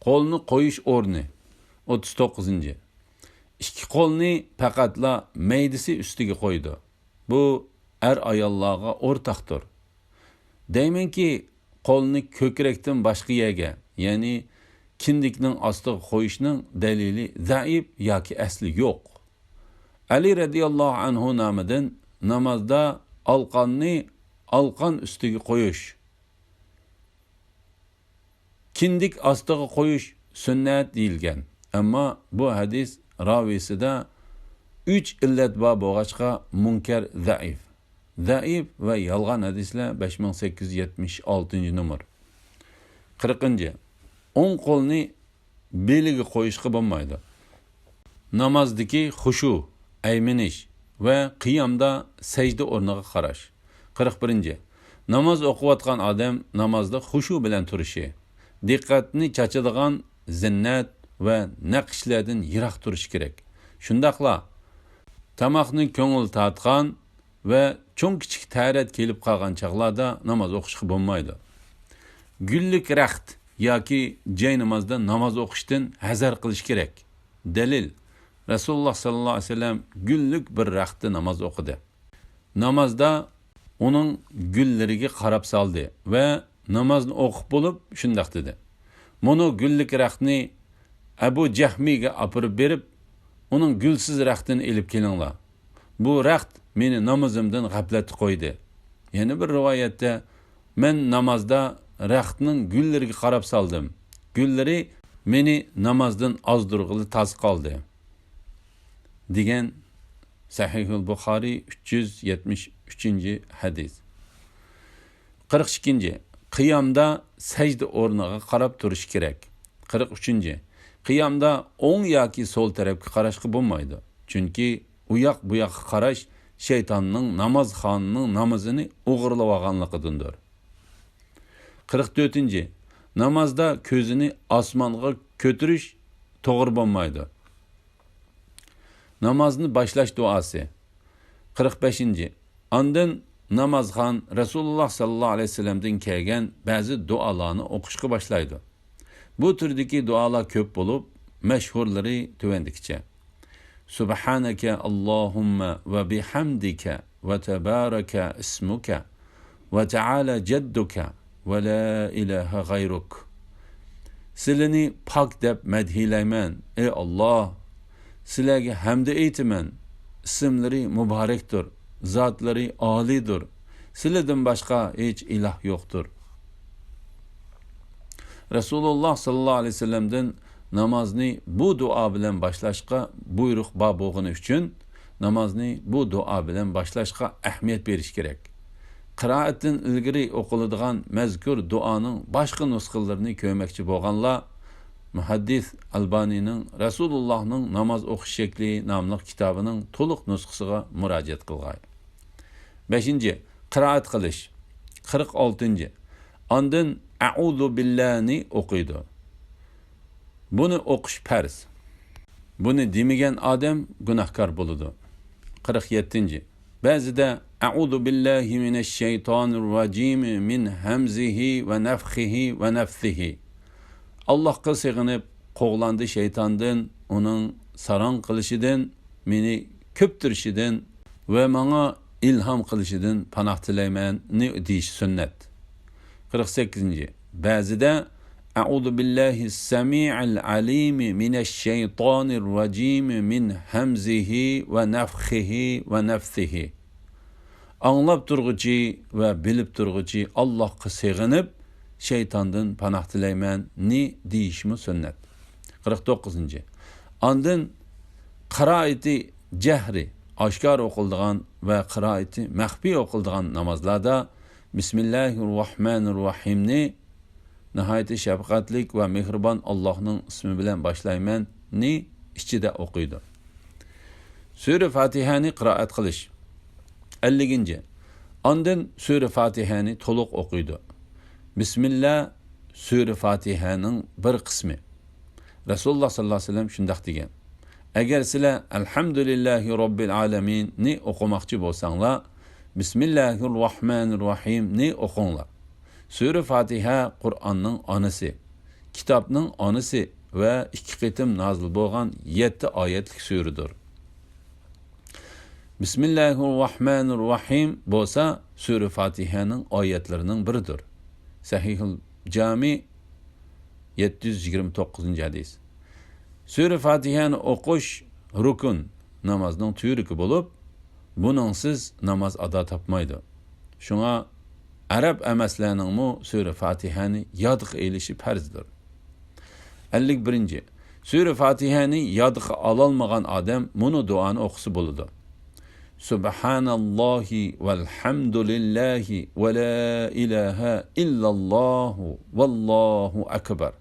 قولنى قويۇش ئورنى. ئوتتۇز توققۇزىنچى. ئىككى قولنى پەقەتلا مەيدىسى ئۈستىگە قويىدۇ. بۇ ئەر-ئاياللارغا ئورتاقتۇر. دەيمەنكى، قولنى كۆكرەكتىن باشقا يەرگە، يەنى كىندىكنىڭ ئاستىغا قويۇشنىڭ دەلىلى زەئىپ ياكى ئەسلى يوق. ئەلى رەزىياللاھۇ ئەنھۇ نامىدىن نامازدا ئالقاننى ئالقان ئۈستىگە قويۇش، كىندىك ئاستىغا قويۇش سۈننەت دېيىلگەن. ئەمما بۇ ھەدىس راۋىسىدا ئۈچ ئىللەت بار بولغاچقا، مۇنكەر، زەئىپ. زەئىپ ۋە يالغان ھەدىسلەر، بەش مىڭ سەككىز يۈز يەتمىش ئالتىنچى نومۇر. قىرىقىنچى. ئوڭ قولنى بېلىگە قويۇشقا بولمايدۇ. نامازدىكى خۇشۇ، ئەيمىنىش ۋە قىيامدا سەجدە ئورنىغا قاراش. قىرىق بىرىنچى. ناماز ئوقۇۋاتقان ئادەم نامازدا خۇشۇ بىلەن تۇرۇشى، دىققەتنى چاچىدىغان زىننەت ۋە نەقىشلەردىن يىراق تۇرۇشى كېرەك. شۇنداقلا تاماقنى كۆڭۈل تارتقان ۋە چوڭ-كىچىك تەرەت كېلىپ قالغان چاغلاردا ناماز ئوقۇشقا بولمايدۇ. گۈللۈك رەخت ياكى جاينامازدا ناماز ئوقۇشتىن ھەزەر قىلىش كېرەك. دەلىل، رەسۇلۇللاھ سەللەللاھۇ ئەلەيھى ۋەسەللەم گۈللۈك بىر رەختتە ناماز ئوقۇدى. نامازدا ئۇنىڭ گۈللىرىگە قاراپ سالدى ۋە نامازنى ئوقۇپ بولۇپ شۇنداق دېدى: «مۇنۇ گۈللۈك رەختنى ئەبۇ جەھمىگە ئاپىرىپ بېرىپ، ئۇنىڭ گۈلسىز رەختىنى ئېلىپ كېلىڭلار. بۇ رەخت مېنى نامىزىمدىن غەپلەتتە قويدى.» يەنە بىر رىۋايەتتە، «مەن نامازدا رەختنىڭ گۈللىرىگە قاراپ سالدىم. گۈللىرى مېنى نامازدىن ئازدۇرغىلى تاس قالدى.» دېگەن. سەھىھۇل بۇخارىي، ئۈچ يۈز يەتمىش ئۈچىنچى ھەدىس. قىرىق ئىككىنچى. قىيامدا سەجدە ئورنىغا قاراپ تۇرۇش كېرەك. قىرىق ئۈچىنچى. قىيامدا ئوڭ ياكى سول تەرەپكە قاراشقا بولمايدۇ. چۈنكى ئۇياق بۇياققا قاراش شەيتاننىڭ نامازخانىنىڭ نامىزىنى ئوغرىلىۋالغانلىقىدىندۇر. قىرىق تۆتىنچى. نامازدا كۆزىنى ئاسمانغا كۆتۈرۈش توغرا بولمايدۇ. نامازنى باشلاش دۇئاسى. قىرىق بەشىنچى. ئاندىن نامازخان رەسۇلۇللاھ سەللەللاھۇ ئەلەيھى ۋەسەللەمدىن كەلگەن بەزى دۇئالارنى ئوقۇشقا باشلايدۇ. بۇ تۈردىكى دۇئالار كۆپ بولۇپ، مەشھۇرلىرى تۆۋەندىكىچە: سۇبھانەكە ئاللاھۇممە ۋە بىھەمدىكە ۋە تەبارەكە ئىسمۇكە ۋە تەئالە جەددۇكە ۋە لا ئىلاھە غەيرۇك. سىلىنى پاك دەپ مەدھىيلەيمەن، ئەي ئاللاھ! سىلەرگە ھەمدە ئېيتىمەن، ئىسىملىرى مۇبارەكتۇر، زاتلىرى ئالىيدۇر، سىلىدىن باشقا ھېچ ئىلاھ يوقتۇر. رەسۇلۇللاھ سەللەللاھۇ ئەلەيھى ۋەسەللەمدىن نامازنى بۇ دۇئا بىلەن باشلاشقا بۇيرۇق بار بولغىنى ئۈچۈن، نامازنى بۇ دۇئا بىلەن باشلاشقا ئەھمىيەت بېرىش كېرەك. قىرائەتتىن ئىلگىرى ئوقۇلىدىغان مەزكۇر دۇئانىڭ باشقا نۇسخىلىرىنى كۆرمەكچى بولغانلار مۇھەددىس ئەلبانىنىڭ رەسۇلۇللاھنىڭ ناماز ئوقۇش شەكلى ناملىق كىتابىنىڭ تولۇق نۇسخىسىغا مۇراجىئەت قىلغاي. بەشىنچى، قىرائەت قىلىش. قىرىق ئالتىنچى. ئاندىن ئەئۇزۇ بىللانى ئوقۇيدۇ. بۇنى ئوقۇش پەرز. بۇنى دېمىگەن ئادەم گۇناھكار بولىدۇ. قىرىق يەتتىنچى. بەزىدە ئەئۇزۇ بىللاھى مىنەششەيتانىر راجىم مىن ھەمزىھى ۋە نەفخىھى ۋە نەفسىھى. ئاللاھقا سېغىنىپ، قوغلاندى شەيتاندىن، ئۇنىڭ ساراڭ قىلىشىدىن، مېنى كۆپتۈرۈشىدىن ۋە ماڭا ئىلھام قىلىشىدىن پاناھ تىلەيمەن نى دېيىش سۈننەت. قىرىق سەككىزىنچى. بەزىدە ئەئۇزۇ بىللاھىس سەمىئىل ئەلىمى مىنەششەيتانىر راجىم مىن ھەمزىھى ۋە نەفخىھى ۋە نەفسىھى. ئاڭلاپ تۇرغۇچى ۋە بىلىپ تۇرغۇچى ئاللاھقا سېغىنىپ، شەيتاندىن پاناھ تىلەيمەن نى دېيىشمۇ سۈننەت. قىرىق توققۇزىنچى. ئاندىن قىرائىتى جەھرى، ئاشكارا ئوقۇلىدىغان ۋە قىرائىتى مەخپىي ئوقۇلىدىغان نامازلاردا بىسمىللاھىر راھمانىر راھىمنى، ناھايىتى شەپقەتلىك ۋە مېھرىبان ئاللاھنىڭ ئىسمى بىلەن باشلايمەن نى ئىچىدە ئوقۇيدۇ. سۈرە فاتىھەنى قىرائەت قىلىش. ئەللىكىنچى. ئاندىن سۈرە فاتىھەنى تولۇق ئوقۇيدۇ. بىسمىللا سۈرە فاتىھەنىڭ بىر قىسمى. رەسۇلۇللاھ سەللەللاھۇ ئەلەيھى ۋەسەللەم شۇنداق دېگەن: ئەگەر سىلەر ئەلھەمدۇلىللاھى رەببىل ئالەمىننى ئوقۇماقچى بولساڭلار، بىسمىللاھىر راھمانىر راھىمنى ئوقۇڭلار. سۈرە فاتىھە قۇرئاننىڭ ئانىسى، كىتابنىڭ ئانىسى، ۋە ئىككى قېتىم نازىل بولغان يەتتە ئايەتلىك سۈرىدۇر. بىسمىللاھىرراھمانىرراھىم بولسا سۈرە فاتىھەنىڭ ئايەتلىرىنىڭ بىرىدۇر. سەھىھۇل جامى، يەتتە يۈز يىگىرمە توققۇزىنچى ھەدىس. سۈرە فاتىھەنى ئوقۇش رۇكۇن، نامازنىڭ تۈۋرۈكى بولۇپ، بۇنىڭسىز ناماز ئادا تاپمايدۇ. شۇڭا ئەرەب ئەمەسلەرنىڭمۇ سۈرە فاتىھەنى يادقا ئېلىشى پەرزدۇر. ئەللىك بىرىنچى. سۈرە فاتىھەنى يادقا ئالالمىغان ئادەم مۇنۇ دۇئانى ئوقۇسا بولىدۇ. سۇبھاناللاھى ۋەلھەمدۇلىللاھى ۋە لا ئىلاھە ئىللاللاھۇ ۋەللاھۇ ئەكبەر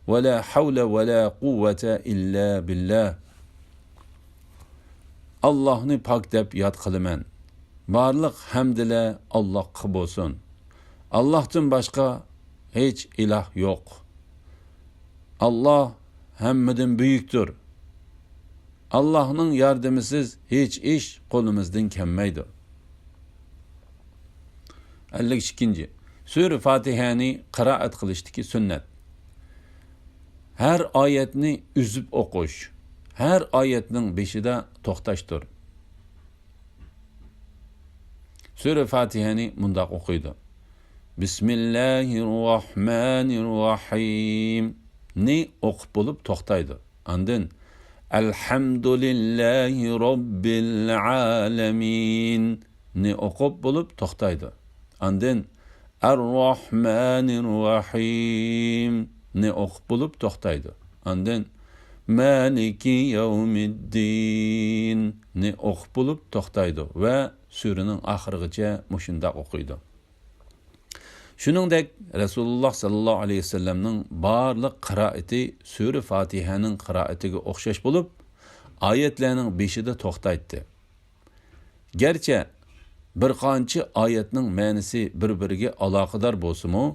ۋە لا ھەۋلە ۋە لا قۇۋۋەتە ئىللا بىللاھ. ئاللاھنى پاك دەپ ياد قىلىمەن. بارلىق ھەمدىلەر ئاللاھقا بولسۇن. ئاللاھتىن باشقا ھېچ ئىلاھ يوق. ئاللاھ ھەممىدىن بۈيۈكتۇر. ئاللاھنىڭ ياردىمىسىز ھېچ ئىش قولىمىزدىن كەلمەيدۇ. ئەللىك ئىككىنچى. سۈرە فاتىھەنى قىرائەت قىلىشتىكى سۈننەت. ھەر ئايەتنى ئۈزۈپ ئوقۇش، ھەر ئايەتنىڭ بېشىدا توختاشتۇر. سۈرە فاتىھەنى مۇنداق ئوقۇيدۇ. بىسمىللاھىرراھمانىرراھىم نى ئوقۇپ بولۇپ توختايدۇ. ئاندىن ئەلھەمدۇلىللاھى راببىل ئالەمىن نى ئوقۇپ بولۇپ توختايدۇ. ئاندىن ئەرراھمانىرراھىم نى ئوقۇپ بولۇپ توختايدۇ. ئاندىن مالىكى يەۋمىددىن نى ئوقۇپ بولۇپ توختايدۇ ۋە سۈرىنىڭ ئاخىرىغىچە مۇشۇنداق ئوقۇيدۇ. شۇنىڭدەك رەسۇلۇللاھ سەللەللاھۇ ئەلەيھى ۋەسەللەمنىڭ بارلىق قىرائىتى سۈرە فاتىھەنىڭ قىرائىتىگە ئوخشاش بولۇپ، ئايەتلەرنىڭ بېشىدا توختايتتى. گەرچە بىر قانچە ئايەتنىڭ مەنىسى بىر-بىرىگە ئالاقىدار بولسىمۇ،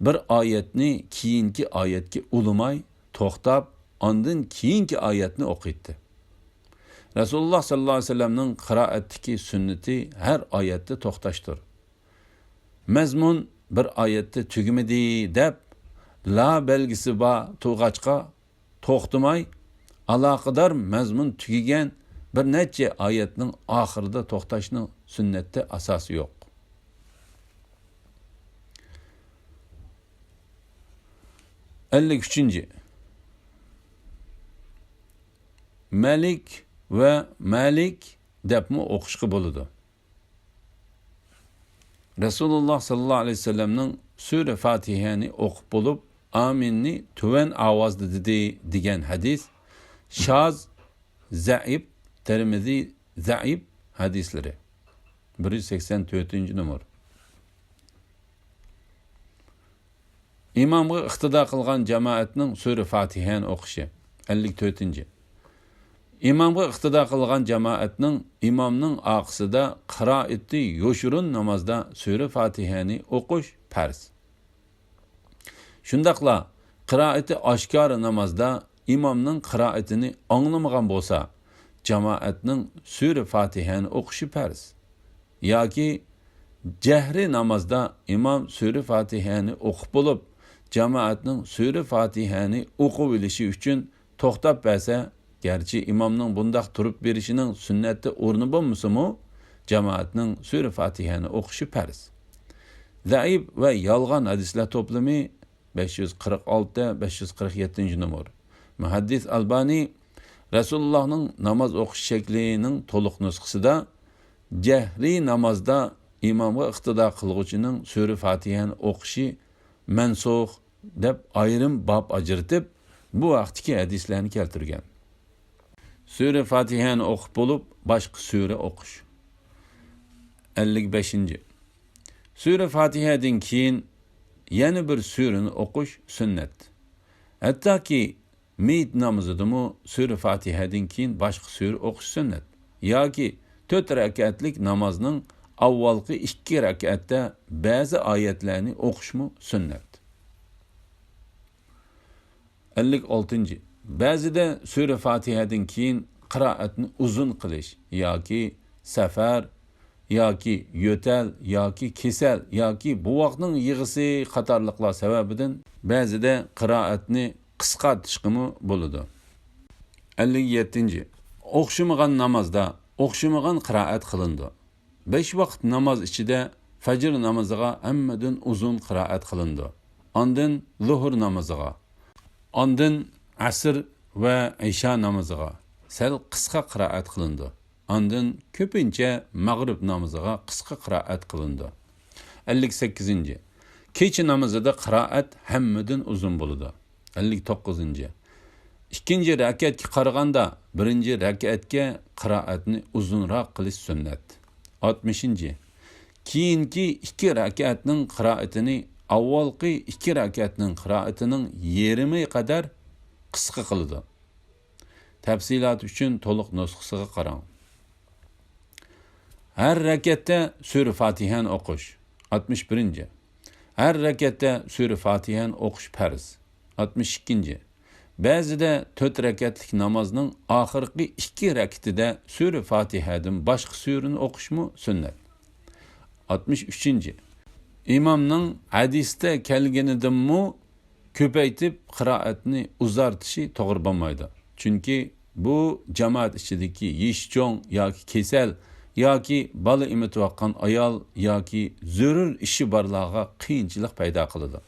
بىر ئايەتنى كېيىنكى ئايەتكە ئۇلىماي توختاپ، ئاندىن كېيىنكى ئايەتنى ئوقۇيتتى. رەسۇلۇللاھ سەللەللاھۇ ئەلەيھى ۋەسەللەمنىڭ قىرائەتتىكى سۈننىتى ھەر ئايەتتە توختاشتۇر. مەزمۇن بىر ئايەتتە تۈگىمىدى دەپ، لا بەلگىسى بار تۇرغاچقا توختىماي، ئالاقىدار مەزمۇن تۈگىگەن بىر نەچچە ئايەتنىڭ ئاخىرىدا توختاشنىڭ سۈننەتتە ئاساسى يوق. ئەللىك ئۈچىنچى. مەلىك ۋە مالىك دەپمۇ ئوقۇشقا بولىدۇ. رەسۇلۇللاھ سەللەللاھۇ ئەلەيھى ۋەسەللەمنىڭ سۈرە فاتىھەنى ئوقۇپ بولۇپ، ئامىننى تۆۋەن ئاۋازدا دېدى، دېگەن ھەدىس شاز، زەئىپ، تىرمىزى زەئىپ ھەدىسلىرى. بىر يۈز سەكسەن تۆتىنچى نومۇر. ئىمامغا ئىقتىدا قىلغان جامائەتنىڭ سۈرە فاتىھەنى ئوقۇشى. ئەللىك تۆتىنچى. ئىمامغا ئىقتىدا قىلغان جامائەتنىڭ ئىمامنىڭ ئارقىسىدا قىرائىتى يوشۇرۇن نامازدا سۈرە فاتىھەنى ئوقۇش پەرز. شۇنداقلا قىرائىتى ئاشكارا نامازدا ئىمامنىڭ قىرائىتىنى ئاڭلىمىغان بولسا، جامائەتنىڭ سۈرە فاتىھەنى ئوقۇشى پەرز. ياكى جەھرىي نامازدا ئىمام سۈرە فاتىھەنى ئوقۇپ بولۇپ، جامائەتنىڭ سۈرە فاتىھەنى ئوقۇۋېلىشى ئۈچۈن توختاپ بەرسە، گەرچە ئىمامنىڭ بۇنداق تۇرۇپ بېرىشىنىڭ سۈننەتتە ئورنى بولمىسىمۇ، جامائەتنىڭ سۈرە فاتىھەنى ئوقۇشى پەرز. زەئىپ ۋە يالغان ھەدىسلەر توپلىمى بەش يۈز قىرىق ئالتە، بەش يۈز قىرىق يەتتىنچى نومۇر. مۇھەددىس ئالبانى رەسۇلۇللاھنىڭ ناماز ئوقۇش شەكلىنىڭ تولۇق نۇسخىسىدا، جەھرىي نامازدا ئىمامغا ئىقتىدا قىلغۇچىنىڭ سۈرە فاتىھەنى ئوقۇشى مەنسۇخ دەپ ئايرىم باب ئاجرىتىپ، بۇ ھەقتىكى ھەدىسلەرنى كەلتۈرگەن. سۈرە فاتىھەنى ئوقۇپ بولۇپ، باشقا سۈرە ئوقۇش. ئەللىك بەشىنچى. سۈرە فاتىھەدىن كېيىن يەنە بىر سۈرىنى ئوقۇش سۈننەت. ھەتتاكى مېيىت نامىزىدىمۇ سۈرە فاتىھەدىن كېيىن باشقا سۈرە ئوقۇش سۈننەت. ياكى تۆت رەكەتلىك نامازنىڭ ئاۋۋالقى ئىككى رەكەتتە بەزى ئايەتلەرنى ئوقۇشمۇ سۈننەت. ئەللىك ئالتىنچى. بەزىدە سۈرە فاتىھەدىن كېيىن قىرائەتنى ئۇزۇن قىلىش ياكى سەپەر ياكى يۆتەل ياكى كېسەل ياكى بوۋاقنىڭ يىغىسى قاتارلىقلار سەۋەبىدىن بەزىدە قىرائەتنى قىسقارتىشقىمۇ بولىدۇ. ئەللىك يەتتىنچى. ئوخشىمىغان نامازدا ئوخشىمىغان قىرائەت قىلىنىدۇ. بەش ۋاقىت ناماز ئىچىدە فەجر نامىزىغا ھەممىدىن ئۇزۇن قىرائەت قىلىنىدۇ. ئاندىن زۇھۇر نامىزىغا، ئاندىن ئەسىر ۋە ئىشا نامىزىغا سەل قىسقا قىرائەت قىلىنىدۇ. ئاندىن كۆپىنچە مەغرىب نامىزىغا قىسقا قىرائەت قىلىنىدۇ. ئەللىك سەككىزىنچى. كېچە نامىزىدا قىرائەت ھەممىدىن ئۇزۇن بولىدۇ. ئەللىك توققۇزىنچى. ئىككىنچى رەكەتكە قارىغاندا بىرىنچى رەكەتكە قىرائەتنى ئۇزۇنراق قىلىش سۈننەت. ئاتمىشىنچى. كېيىنكى ئىككى رەكەتنىڭ قىرائىتىنى ئاۋۋالقى ئىككى رەكەتنىڭ قىرائىتىنىڭ يېرىمى قەدەر قىسقا قىلىدۇ. تەپسىلات ئۈچۈن تولۇق نۇسخىسىغا قاراڭ. ھەر رەكەتتە سۈرە فاتىھەنى ئوقۇش. ئاتمىش بىرىنچى. ھەر رەكەتتە سۈرە فاتىھەنى ئوقۇش پەرز. ئاتمىش ئىككىنچى. بەزىدە تۆت رەكەتلىك نامازنىڭ ئاخىرقى ئىككى رەكىتىدە سۈرە فاتىھەدىن باشقا سۈرىنى ئوقۇشمۇ سۈننەت. ئاتمىش ئۈچىنچى. ئىمامنىڭ ھەدىستە كەلگىنىدىنمۇ كۆپەيتىپ قىرائەتنى ئۇزارتىشى توغرا بولمايدۇ. چۈنكى بۇ جامائەت ئىچىدىكى يېشى چوڭ ياكى كېسەل ياكى بالا ئېمىتىۋاتقان ئايال ياكى زۆرۈر ئىشى بارلارغا قىيىنچىلىق پەيدا قىلىدۇ.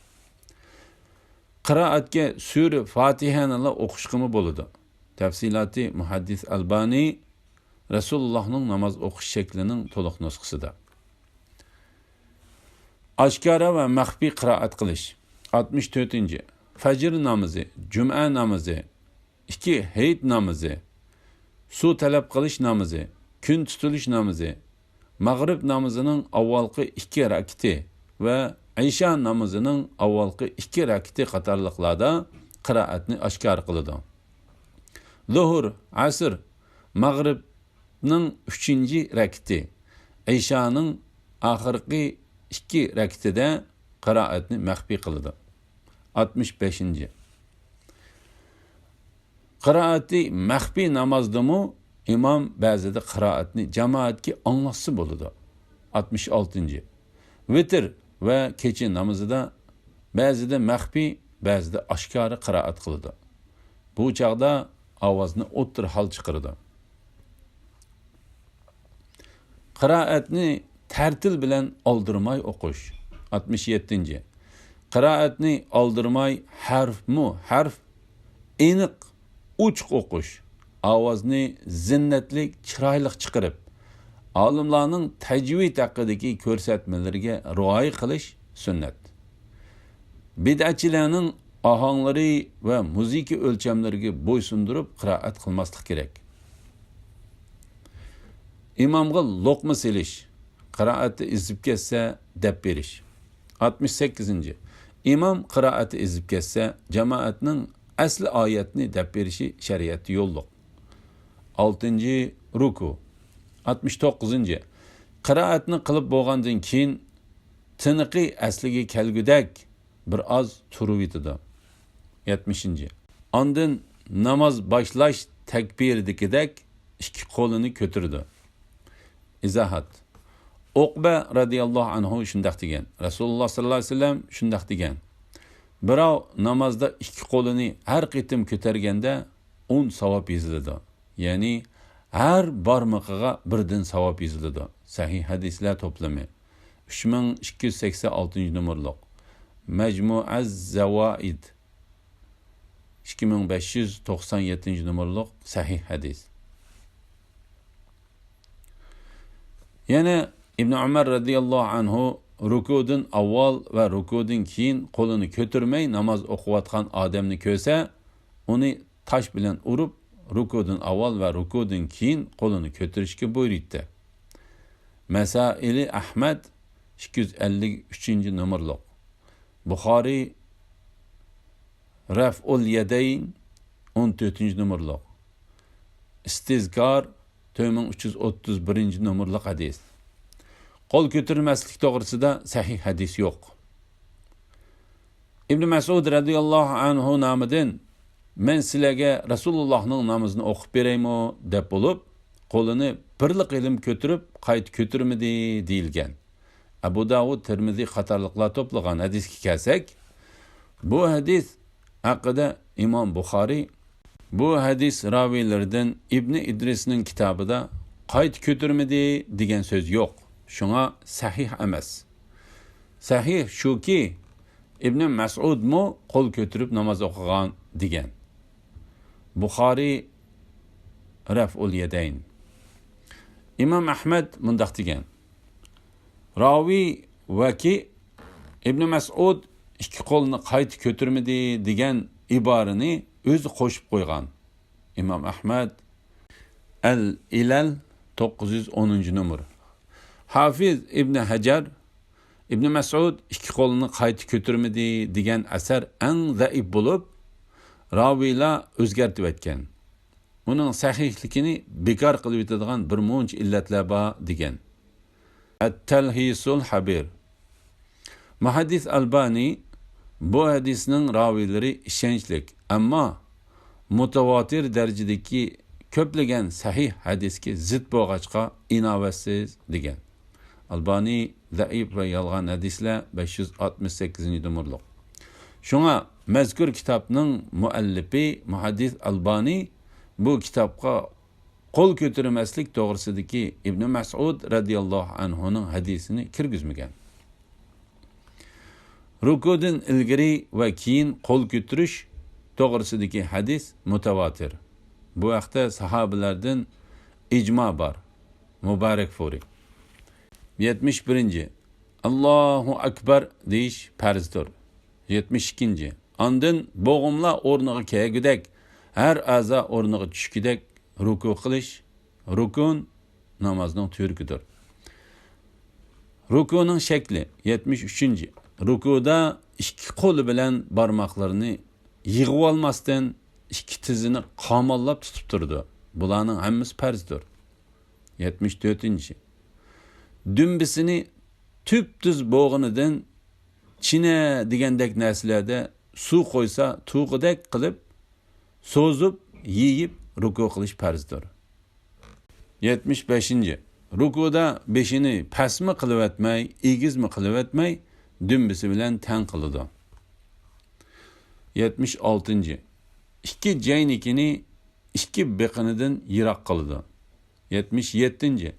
قىرائەتكە سۈرە فاتىھەنىلا ئوقۇشقىمۇ بولىدۇ. تەپسىلاتى مۇھەددىس ئەلبانى رەسۇلۇللاھنىڭ ناماز ئوقۇش شەكلىنىڭ تولۇق نۇسخىسىدا. ئاشكارا ۋە مەخپىي قىرائەت قىلىش. ئاتمىش تۆتىنچى. فەجر نامىزى، جۈمئە نامىزى، ئىككى ھېيت نامىزى، سۇ تەلەپ قىلىش نامىزى، كۈن تۇتۇلۇش نامىزى، مەغرىب نامىزىنىڭ ئاۋۋالقى ئىككى رەكىتى ۋە ئىشا نامىزىنىڭ ئاۋۋالقى ئىككى رەكىتى قاتارلىقلاردا قىرائەتنى ئاشكارا قىلىدۇ. زۇھۇر، ئەسىر، مەغرىبنىڭ ئۈچىنچى رەكىتى، ئىشانىڭ ئاخىرقى ئىككى رەكىتىدە قىرائەتنى مەخپىي قىلىدۇ. ئاتمىش بەشىنچى. قىرائىتى مەخپىي نامازدىمۇ ئىمام بەزىدە قىرائەتنى جامائەتكە ئاڭلاتسا بولىدۇ. ئاتمىش ئالتىنچى. ۋىتىر ۋە كېچە نامىزىدا بەزىدە مەخپىي، بەزىدە ئاشكارا قىرائەت قىلىدۇ. بۇ چاغدا ئاۋازنى ئوتتۇرا ھال چىقىرىدۇ. قىرائەتنى تەرتىل بىلەن ئالدىرىماي ئوقۇش. ئاتمىش يەتتىنچى. قىرائەتنى ئالدىرىماي ھەرپمۇ ھەرپ ئېنىق، ئوچۇق ئوقۇش، ئاۋازنى زىننەتلىك، چىرايلىق چىقىرىپ، ئالىملارنىڭ تەجۋىد ھەققىدىكى كۆرسەتمىلىرىگە رىئايە قىلىش سۈننەت. بىدئەتچىلەرنىڭ ئاھاڭلىرى ۋە مۇزىكا ئۆلچەملىرىگە بويسۇندۇرۇپ قىرائەت قىلماسلىق كېرەك. ئىمامغا لوقما سېلىش، قىرائەتتە ئېزىپ كەتسە دەپ بېرىش. ئاتمىش سەككىزىنچى. ئىمام قىرائەتتە ئېزىپ كەتسە، جامائەتنىڭ ئەسلى ئايەتنى دەپ بېرىشى شەرىئەتتە يوللۇق. ئالتىنچى، رۇكۇ. ئاتمىش توققۇزىنچى. قىرائەتنى قىلىپ بولغاندىن كېيىن، تىنىقى ئەسلىگە كەلگۈدەك بىر ئاز تۇرۇۋېتىدۇ. يەتمىشىنچى. ئاندىن ناماز باشلاش تەكبىرىدىكىدەك ئىككى قولىنى كۆتۈرىدۇ. ئىزاھات. ئوقبە رەزىياللاھۇ ئەنھۇ شۇنداق دېگەن، رەسۇلۇللاھ سەللەللاھۇ ئەلەيھى ۋەسەللەم شۇنداق دېگەن، بىراۋ نامازدا ئىككى قولىنى ھەر قېتىم كۆتەرگەندە ئون ساۋاب يېزىلىدۇ. يەنى ھەر بارمىقىغا بىردىن ساۋاب يېزىلىدۇ. سەھىھ ھەدىسلەر توپلىمى. ئۈچ مىڭ ئىككى يۈز سەكسەن ئالتىنچى نومۇرلۇق. مەجمۇئەز زەۋائىد. ئىككى مىڭ بەش يۈز توقسان يەتتىنچى نومۇرلۇق سەھىھ ھەدىس. يەنە ئىبن ئۆمەر رەزىياللاھۇ ئەنھۇ رۇكۇدىن ئاۋۋال ۋە رۇكۇدىن كېيىن قولىنى كۆتۈرمەي ناماز ئوقۇۋاتقان ئادەمنى كۆرسە، ئۇنى تاش بىلەن ئۇرۇپ، رۇكۇدىن ئاۋۋال ۋە رۇكۇدىن كېيىن قولىنى كۆتۈرۈشكە بۇيرۇيتتى. مەسائىلى ئەھمەد، ئىككى يۈز ئەللىك ئۈچىنچى نومۇرلۇق. بۇخارىي، رەفئۇل يەدەين، ئون تۆتىنچى نومۇرلۇق. ئىستىزكار، تۆت مىڭ ئۈچ يۈز ئوتتۇز بىرىنچى نومۇرلۇق ھەدىس. قول كۆتۈرمەسلىك توغرىسىدا سەھىھ ھەدىس يوق. ئىبن مەسئۇد رەزىياللاھۇ ئەنھۇ نامىدىن، مەن سىلەرگە رەسۇلۇللاھنىڭ نامىزىنى ئوقۇپ بېرەيمۇ؟ دەپ بولۇپ، قولىنى بىرلا قېلىم كۆتۈرۈپ، قايتا كۆتۈرمىدى، دېيىلگەن. ئەبۇ داۋۇد، تىرمىزى قاتارلىقلار توپلىغان ھەدىسكە كەلسەك، بۇ ھەدىس ھەققىدە ئىمام بۇخارىي، بۇ ھەدىس راۋىيلىرىدىن ئىبنى ئىدرىسنىڭ كىتابىدا قايتا كۆتۈرمىدى دېگەن سۆز يوق، شۇڭا سەھىھ ئەمەس. سەھىھ شۇكى، ئىبنى مەسئۇدمۇ قول كۆتۈرۈپ ناماز ئوقۇغان دېگەن. بۇخارىي، رەفئۇل يەدەين. ئىمام ئەھمەد مۇنداق دېگەن: راۋىي ۋەكى ئىبنى مەسئۇد ئىككى قولنى قايتا كۆتۈرمىدى دېگەن ئىبارىنى ئۆزى قوشۇپ قويغان. ئىمام ئەھمەد، ئەل ئىلەل، توققۇز يۈز ئونىنچى نومۇر. ھافىز ئىبنى ھەجەر، ئىبنى مەسئۇد ئىككى قولىنى قايتا كۆتۈرمىدى دېگەن ئەسەر ئەڭ زەئىپ بولۇپ، راۋىيلار ئۆزگەرتىۋەتكەن. ئۇنىڭ سەھىھلىكىنى بىكار قىلىۋېتىدىغان بىر مۇنچە ئىللەتلەر بار، دېگەن. ئەت-تەلھىسۇل ھەبىر. مۇھەددىس ئەلبانى بۇ ھەدىسنىڭ راۋىيلىرى ئىشەنچلىك، ئەمما مۇتەۋاتىر دەرىجىدىكى كۆپلىگەن سەھىھ ھەدىسكە زىت بولغاچقا ئىناۋەتسىز، دېگەن. ئەلبانى زەئىپ ۋە يالغان ھەدىسلەر، بەش يۈز ئاتمىش سەككىزىنچى نومۇرلۇق. شۇڭا مەزكۇر كىتابنىڭ مۇئەللىپى مۇھەددىس ئەلبانى بۇ كىتابقا قول كۆتۈرمەسلىك توغرىسىدىكى ئىبنى مەسئۇد رەزىياللاھۇ ئەنھۇنىڭ ھەدىسىنى كىرگۈزمىگەن. رۇكۇدىن ئىلگىرى ۋە كېيىن قول كۆتۈرۈش توغرىسىدىكى ھەدىس مۇتەۋاتىر. بۇ ھەقتە ساھابىلەردىن ئىجما بار. مۇبارەكفۇرى. يەتمىش بىرىنچى، ئاللاھۇ ئەكبەر دېيىش پەرزدۇر. يەتمىش ئىككىنچى، ئاندىن بوغۇملار ئورنىغا كەلگۈدەك، ھەر ئەزا ئورنىغا چۈشكۈدەك رۇكۇ قىلىش، رۇكۇن، نامازنىڭ تۈۋرۈكىدۇر. رۇكۇنىڭ شەكلى. يەتمىش ئۈچىنچى، رۇكۇدا ئىككى قولى بىلەن بارماقلىرىنى يىغىۋالماستىن، ئىككى تىزىنى قاماللاپ تۇتۇپ تۇرىدۇ. بۇلارنىڭ ھەممىسى پەرزدۇر. يەتمىش تۆتىنچى، دۈمبىسىنى تۈپتۈز بوغۇنىدىن چىنە دېگەندەك نەرسىلەردە سۇ قويسا تۇغىدەك قىلىپ، سوزۇپ، يېيىپ رۇكۇ قىلىش پەرزدۇر. يەتمىش بەشىنچى، رۇكۇدا بېشىنى پەسمۇ قىلىۋەتمەي، ئېگىزمۇ قىلىۋەتمەي، دۈمبىسى بىلەن تەڭ قىلىدۇ. يەتمىش ئالتىنچى، ئىككى جەينىكىنى ئىككى بېقىنىدىن يىراق قىلىدۇ. يەتمىش يەتتىنچى،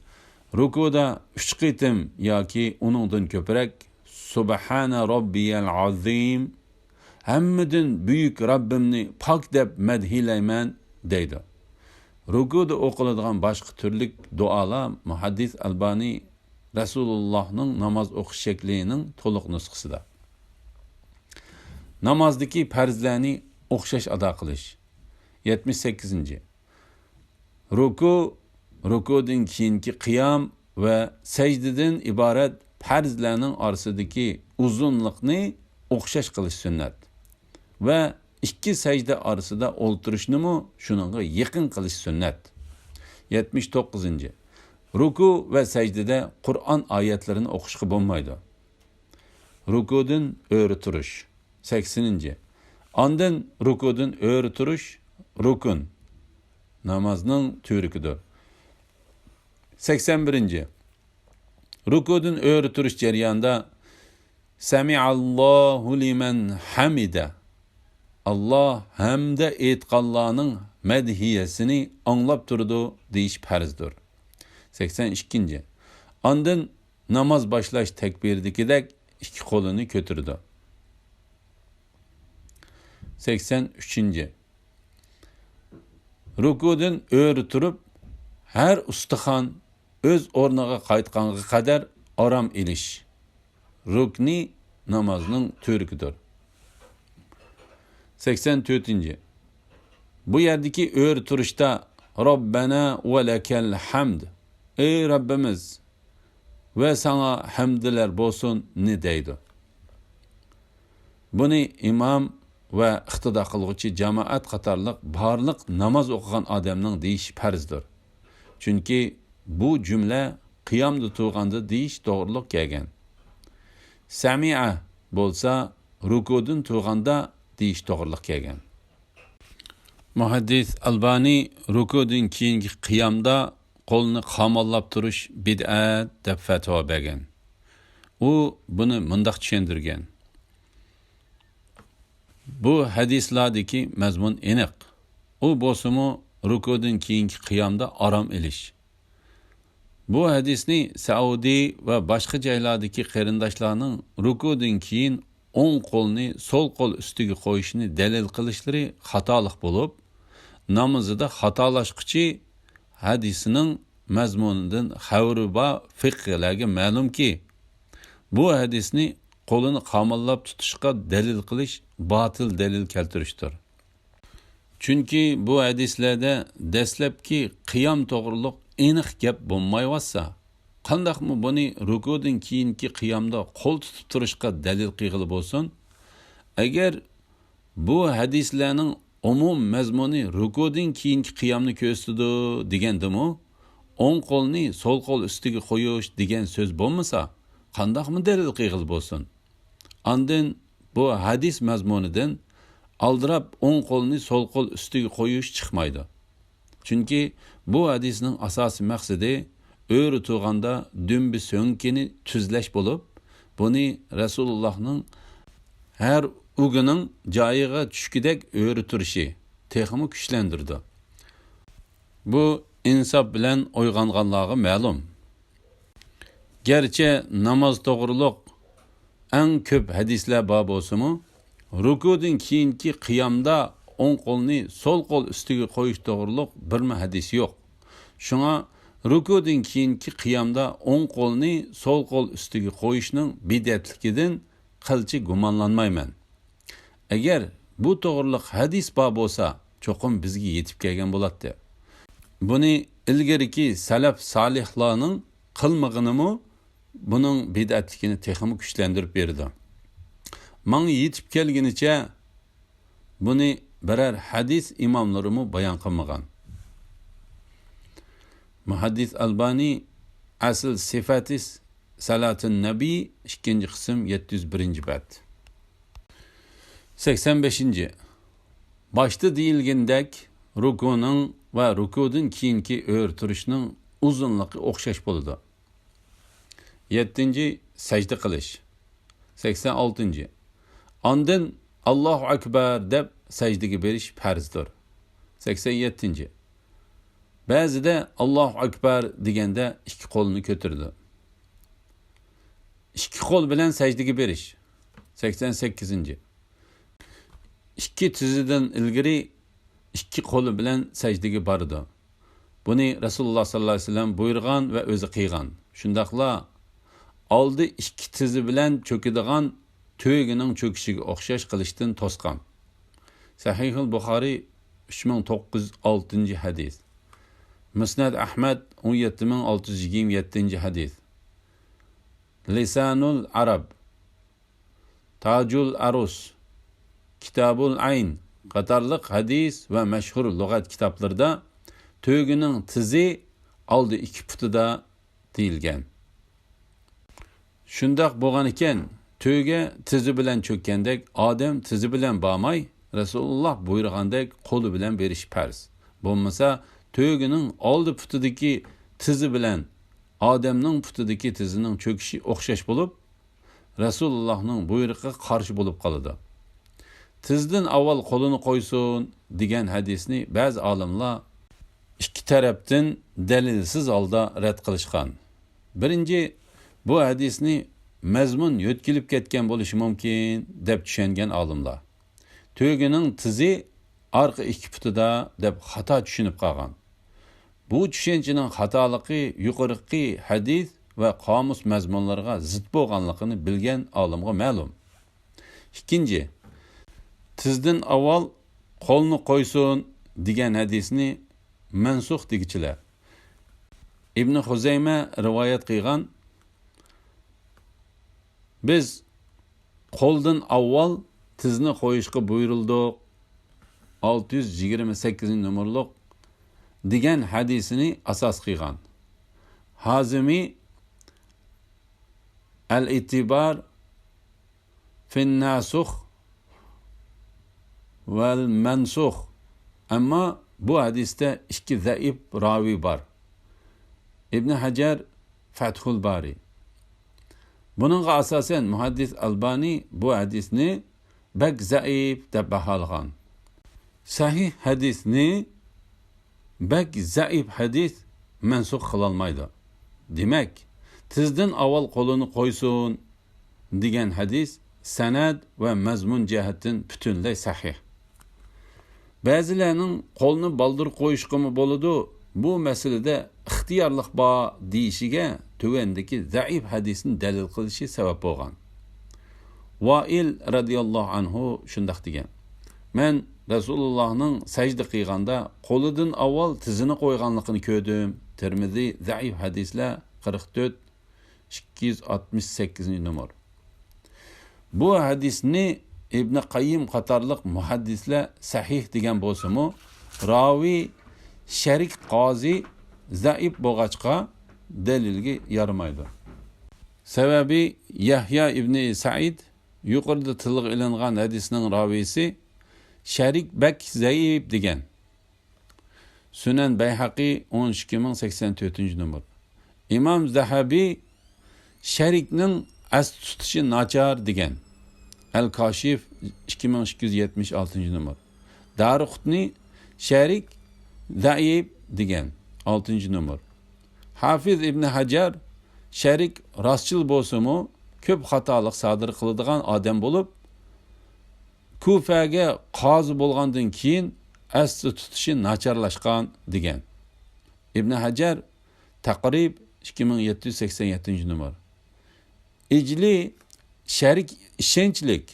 رۇكۇدا ئۈچ قېتىم ياكى ئۇنىڭدىن كۆپرەك سۇبھانە رەببىيەل ئازىم، ھەممىدىن بۈيۈك رەببىمنى پاك دەپ مەدھىيلەيمەن دەيدۇ. رۇكۇدا ئوقۇلىدىغان باشقا تۈرلۈك دۇئالار مۇھەددىس ئەلبانى رەسۇلۇللاھنىڭ ناماز ئوقۇش شەكلىنىڭ تولۇق نۇسخىسىدا. نامازدىكى پەرزلەرنى ئوخشاش ئادا قىلىش. يەتمىش سەككىزىنچى، رۇكۇ، رۇكۇدىن كېيىنكى قىيام ۋە سەجدىدىن ئىبارەت پەرزلەرنىڭ ئارىسىدىكى ئۇزۇنلۇقنى ئوخشاش قىلىش سۈننەت ۋە ئىككى سەجدە ئارىسىدا ئولتۇرۇشنىمۇ شۇنىڭغا يېقىن قىلىش سۈننەت. يەتمىش توققۇزىنچى، رۇكۇ ۋە سەجدىدە قۇرئان ئايەتلىرىنى ئوقۇشقا بولمايدۇ. رۇكۇدىن ئۆرە تۇرۇش. سەكسىنىنچى، ئاندىن رۇكۇدىن ئۆرە تۇرۇش رۇكۇن، نامازنىڭ تۈۋرۈكىدۇر. سەكسەن بىرىنچى، رۇكۇدىن ئۆرە تۇرۇش جەريانىدا سەمىئەللاھۇ لىمەن ھەمىدە، ئاللا ھەمدە ئېيتقانلارنىڭ مەدھىيەسىنى ئاڭلاپ تۇرىدۇ دېيىش پەرزدۇر. سەكسەن ئىككىنچى، ئاندىن ناماز باشلاش تەكبىرىدىكىدەك ئىككى قولىنى كۆتۈرىدۇ. سەكسەن ئۈچىنچى، رۇكۇدىن ئۆرە تۇرۇپ، ھەر ئۇستىخان ئۆز ئورنىغا قايتقانغا قەدەر ئارام ئېلىش رۇكنى نامازنىڭ تۈۋرۈكىدۇر. سەكسەن تۆتىنچى، بۇ يەردىكى ئۆرە تۇرۇشتا رەببەنا ۋە لەكەل ھەمد، ئەي رەببىمىز ۋە ساڭا ھەمدلەر بولسۇن نى دەيدۇ. بۇنى ئىمام ۋە ئىقتىدا قىلغۇچى جامائەت قاتارلىق بارلىق ناماز ئوقۇغان ئادەمنىڭ دېيىشى پەرزدۇر. چۈنكى بۇ جۈملە قىيامدا تۇرغاندا دېيىش توغرىلىق كەلگەن. سەمىئە بولسا رۇكۇدىن تۇرغاندا دېيىش توغرىلىق كەلگەن. مۇھەددىس ئەلبانى رۇكۇدىن كېيىنكى قىيامدا قولنى قاماللاپ تۇرۇش بىدئەت دەپ پەتىۋا بەرگەن. ئۇ بۇنى مۇنداق چۈشەندۈرگەن: بۇ ھەدىسلاردىكى مەزمۇن ئېنىق. ئۇ بولسىمۇ رۇكۇدىن كېيىنكى قىيامدا ئارام ئېلىش. بۇ ھەدىسنى سەئۇدى ۋە باشقا جايلاردىكى قېرىنداشلارنىڭ رۇكۇدىن كېيىن ئوڭ قولنى سول قول ئۈستىگە قويۇشنى دەلىل قىلىشلىرى خاتالىق بولۇپ، نامىزىدا خاتالاشقۇچى ھەدىسىنىڭ مەزمۇنىدىن خەۋىرى بار فىقھىلەرگە مەلۇمكى، بۇ ھەدىسنى قولىنى قاماللاپ تۇتۇشقا دەلىل قىلىش باتىل دەلىل كەلتۈرۈشتۇر. چۈنكى بۇ ھەدىسلەردە دەسلەپكى قىيام توغرۇلۇق ئېنىق گەپ بولمايۋاتسا، قانداقمۇ بۇنى رۇكۇدىن كېيىنكى قىيامدا قول تۇتۇپ تۇرۇشقا دەلىل قىلغىلى بولسۇن؟ ئەگەر بۇ ھەدىسلەرنىڭ ئومۇم مەزمۇنى رۇكۇدىن كېيىنكى قىيامنى كۆرسىتىدۇ دېگەندىمۇ، ئوڭ قولنى سول قول ئۈستىگە قويۇش دېگەن سۆز بولمىسا، قانداقمۇ دەلىل قىلغىلى بولسۇن؟ ئاندىن بۇ ھەدىس مەزمۇنىدىن ئالدىراپ ئوڭ قولنى سول قول ئۈستىگە قويۇش چىقمايدۇ. چۈنكى بۇ ھەدىسنىڭ ئاساسىي مەقسىتى ئۆرە تۇرغاندا دۈمبە سۆڭىكىنى تۈزلەش بولۇپ، بۇنى رەسۇلۇللاھنىڭ ھەر ئۆگىنىڭ جايىغا چۈشكۈدەك ئۆرە تۇرۇشى تېخىمۇ كۈچلەندۈرىدۇ. بۇ ئىنساپ بىلەن ئويغانغانلارغا مەلۇم. گەرچە ناماز توغرۇلۇق ئەڭ كۆپ ھەدىسلەر بار بولسىمۇ، رۇكۇدىن كېيىنكى قىيامدا ئوڭ قولنى سول قول ئۈستىگە قويۇش توغرۇلۇق بىرمۇ ھەدىس يوق. شۇڭا رۇكۇدىن كېيىنكى قىيامدا ئوڭ قولنى سول قول ئۈستىگە قويۇشنىڭ بىدئەتلىكىدىن قىلچە گۇمانلانمايمەن. ئەگەر بۇ توغرۇلۇق ھەدىس بار بولسا، چوقۇم بىزگە يېتىپ كەلگەن بولاتتى. بۇنى ئىلگىرىكى سەلەف سالىھلارنىڭ قىلمىغىنىمۇ بۇنىڭ بىدئەتلىكىنى تېخىمۇ كۈچلەندۈرۈپ بېرىدۇ. ماڭا يېتىپ كەلگىنىچە، بۇنى بىرەر ھەدىس ئىماملىرىمۇ بايان قىلمىغان. مۇھەددىس ئەلبانى ئەسل سىفەتىس سەلاتىن نەبى، ئىككىنچى قىسىم، يەتتە يۈز بىرىنچى بەت. سەكسەن بەشىنچى. باشتا دېيىلگىنىدەك، رۇكۇنىڭ ۋە رۇكۇدىن كېيىنكى ئۆرە تۇرۇشنىڭ ئۇزۇنلۇقى ئوخشاش بولىدۇ. يەتتىنچى، سەجدە قىلىش. سەكسەن ئالتىنچى. ئاندىن ئاللاھۇ ئەكبەر دەپ سەجدىگە بېرىش پەرزدۇر. سەكسەن يەتتىنچى. بەزىدە ئاللاھۇ ئەكبەر دېگەندە ئىككى قولىنى كۆتۈرىدۇ. ئىككى قول بىلەن سەجدىگە بېرىش. سەكسەن سەككىزىنچى. ئىككى تىزىدىن ئىلگىرى ئىككى قولى بىلەن سەجدىگە بارىدۇ. بۇنى رەسۇلۇللاھ ساللاللاھۇ ئەلەيھى ۋەسەللەم بۇيرۇغان ۋە ئۆزى قىلغان. شۇنداقلا ئالدى ئىككى تىزى بىلەن چۆكىدىغان تۆگىنىڭ چۆكۈشىگە ئوخشاش قىلىشتىن توسقان. سەھىھۇل بۇخارىي، ئۈچ مىڭ توققۇز يۈز ئالتىنچى ھەدىس. مۇسنەد ئەھمەد، ئون يەتتە مىڭ ئالتە يۈز يىگىرمە يەتتىنچى ھەدىس. لىسانۇل ئەرەب، تاجۇل ئەرۇس، كىتابۇل ئەين قاتارلىق ھەدىس ۋە مەشھۇر لۇغەت كىتابلىرىدا تۆگىنىڭ تىزى ئالدى ئىككى پۇتىدا دېيىلگەن. شۇنداق بولغانىكەن، تۆگە تىزى بىلەن چۆككەندەك، ئادەم تىزى بىلەن بارماي، رەسۇلۇللاھ بۇيرۇغاندەك قولى بىلەن بېرىش پەرز. بولمىسا، تۆگىنىڭ ئالدى پۇتىدىكى تىزى بىلەن ئادەمنىڭ پۇتىدىكى تىزىنىڭ چۆكۈشى ئوخشاش بولۇپ، رەسۇلۇللاھنىڭ بۇيرۇقىغا قارشى بولۇپ قالىدۇ. تىزدىن ئاۋۋال قولىنى قويسۇن دېگەن ھەدىسنى بەزى ئالىملار ئىككى تەرەپتىن دەلىلسىز ھالدا رەت قىلىشقان. بىرىنچى، بۇ ھەدىسنى مەزمۇن يۆتكىلىپ كەتكەن بولۇشى مۇمكىن دەپ چۈشەنگەن ئالىملار. تۆگىنىڭ تىزى ئارقا ئىككى پۇتىدا دەپ خاتا چۈشىنىپ قالغان. بۇ چۈشەنچىنىڭ خاتالىقى يۇقىرىقى ھەدىس ۋە قامۇس مەزمۇنلىرىغا زىت بولغانلىقىنى بىلگەن ئالىمغا مەلۇم. ئىككىنچى، تىزدىن ئاۋۋال قولنى قويسۇن دېگەن ھەدىسنى مەنسۇخ دېگۈچىلەر. ئىبنى خۇزەيمە رىۋايەت قىلغان، بىز قولدىن ئاۋۋال تىزنى قويۇشقا بۇيرۇلدۇق، ئالتە يۈز يىگىرمە سەككىزىنچى نومۇرلۇق، دېگەن ھەدىسىنى ئاساس قىلغان. ھازىمى ئەل ئېتىبار فىن ناسۇخ ۋەل مەنسۇخ. ئەمما بۇ ھەدىستە ئىككى زەئىپ راۋى بار. ئىبنى ھەجەر، فەتھۇل بارى. بۇنىڭغا ئاساسەن، مۇھەددىس ئەلبانى بۇ ھەدىسنى بەك زەئىپ دەپ باھالىغان. سەھىھ ھەدىسنى بەك زەئىپ ھەدىس مەنسۇخ قىلالمايدۇ. دېمەك، تىزدىن ئاۋۋال قولىنى قويسۇن دېگەن ھەدىس سەنەد ۋە مەزمۇن جەھەتتىن پۈتۈنلەي سەھىھ. بەزىلەرنىڭ قولنى بالدۇر قويۇشقىمۇ بولىدۇ، بۇ مەسىلىدە ئىختىيارلىق بار دېيىشىگە تۆۋەندىكى زەئىپ ھەدىسنى دەلىل قىلىشى سەۋەب بولغان. ۋائىل رەزىياللاھۇ ئەنھۇ شۇنداق دېگەن: مەن رەسۇلۇللاھنىڭ سەجدە قىلغاندا قولىدىن ئاۋۋال تىزىنى قويغانلىقىنى كۆردۈم. تىرمىزى، زەئىپ ھەدىسلەر، قىرىق تۆت، ئىككى يۈز ئاتمىش سەككىزىنچى نومۇر. بۇ ھەدىسنى ئىبنى قەييىم قاتارلىق مۇھەددىسلەر سەھىھ دېگەن بولسىمۇ، راۋى شەرىك قازى زەئىپ بولغاچقا، دەلىلگە يارىمايدۇ. سەۋەبى، يەھيا ئىبنى سەئىد يۇقىرىدا تىلغا ئېلىنغان ھەدىسنىڭ راۋىسى شەرىك بەك زەئىپ دېگەن. سۈنەن بەيھەقى، ئون ئىككى مىڭ سەكسەن تۆتىنچى نومۇر. ئىمام زەھەبى شەرىكنىڭ ئەستە تۇتۇشى ناچار دېگەن. ئەل كاشىف، ئىككى مىڭ ئىككى يۈز يەتمىش ئالتىنچى نومۇر. دارىقۇتنى شەرىك زەئىپ دېگەن. ئالتىنچى نومۇر. ھافىز ئىبنى ھەجەر شەرىك راستچىل بولسىمۇ، كۆپ خاتالىق سادىر قىلىدىغان ئادەم بولۇپ، كۇفەگە قازى بولغاندىن كېيىن ئەستە تۇتۇشى ناچارلاشقان دېگەن. ئىبنى ھەجەر، تەقرىب، ئىككى مىڭ يەتتە يۈز سەكسەن يەتتىنچى نومۇر. ئىجلى شەرىك ئىشەنچلىك،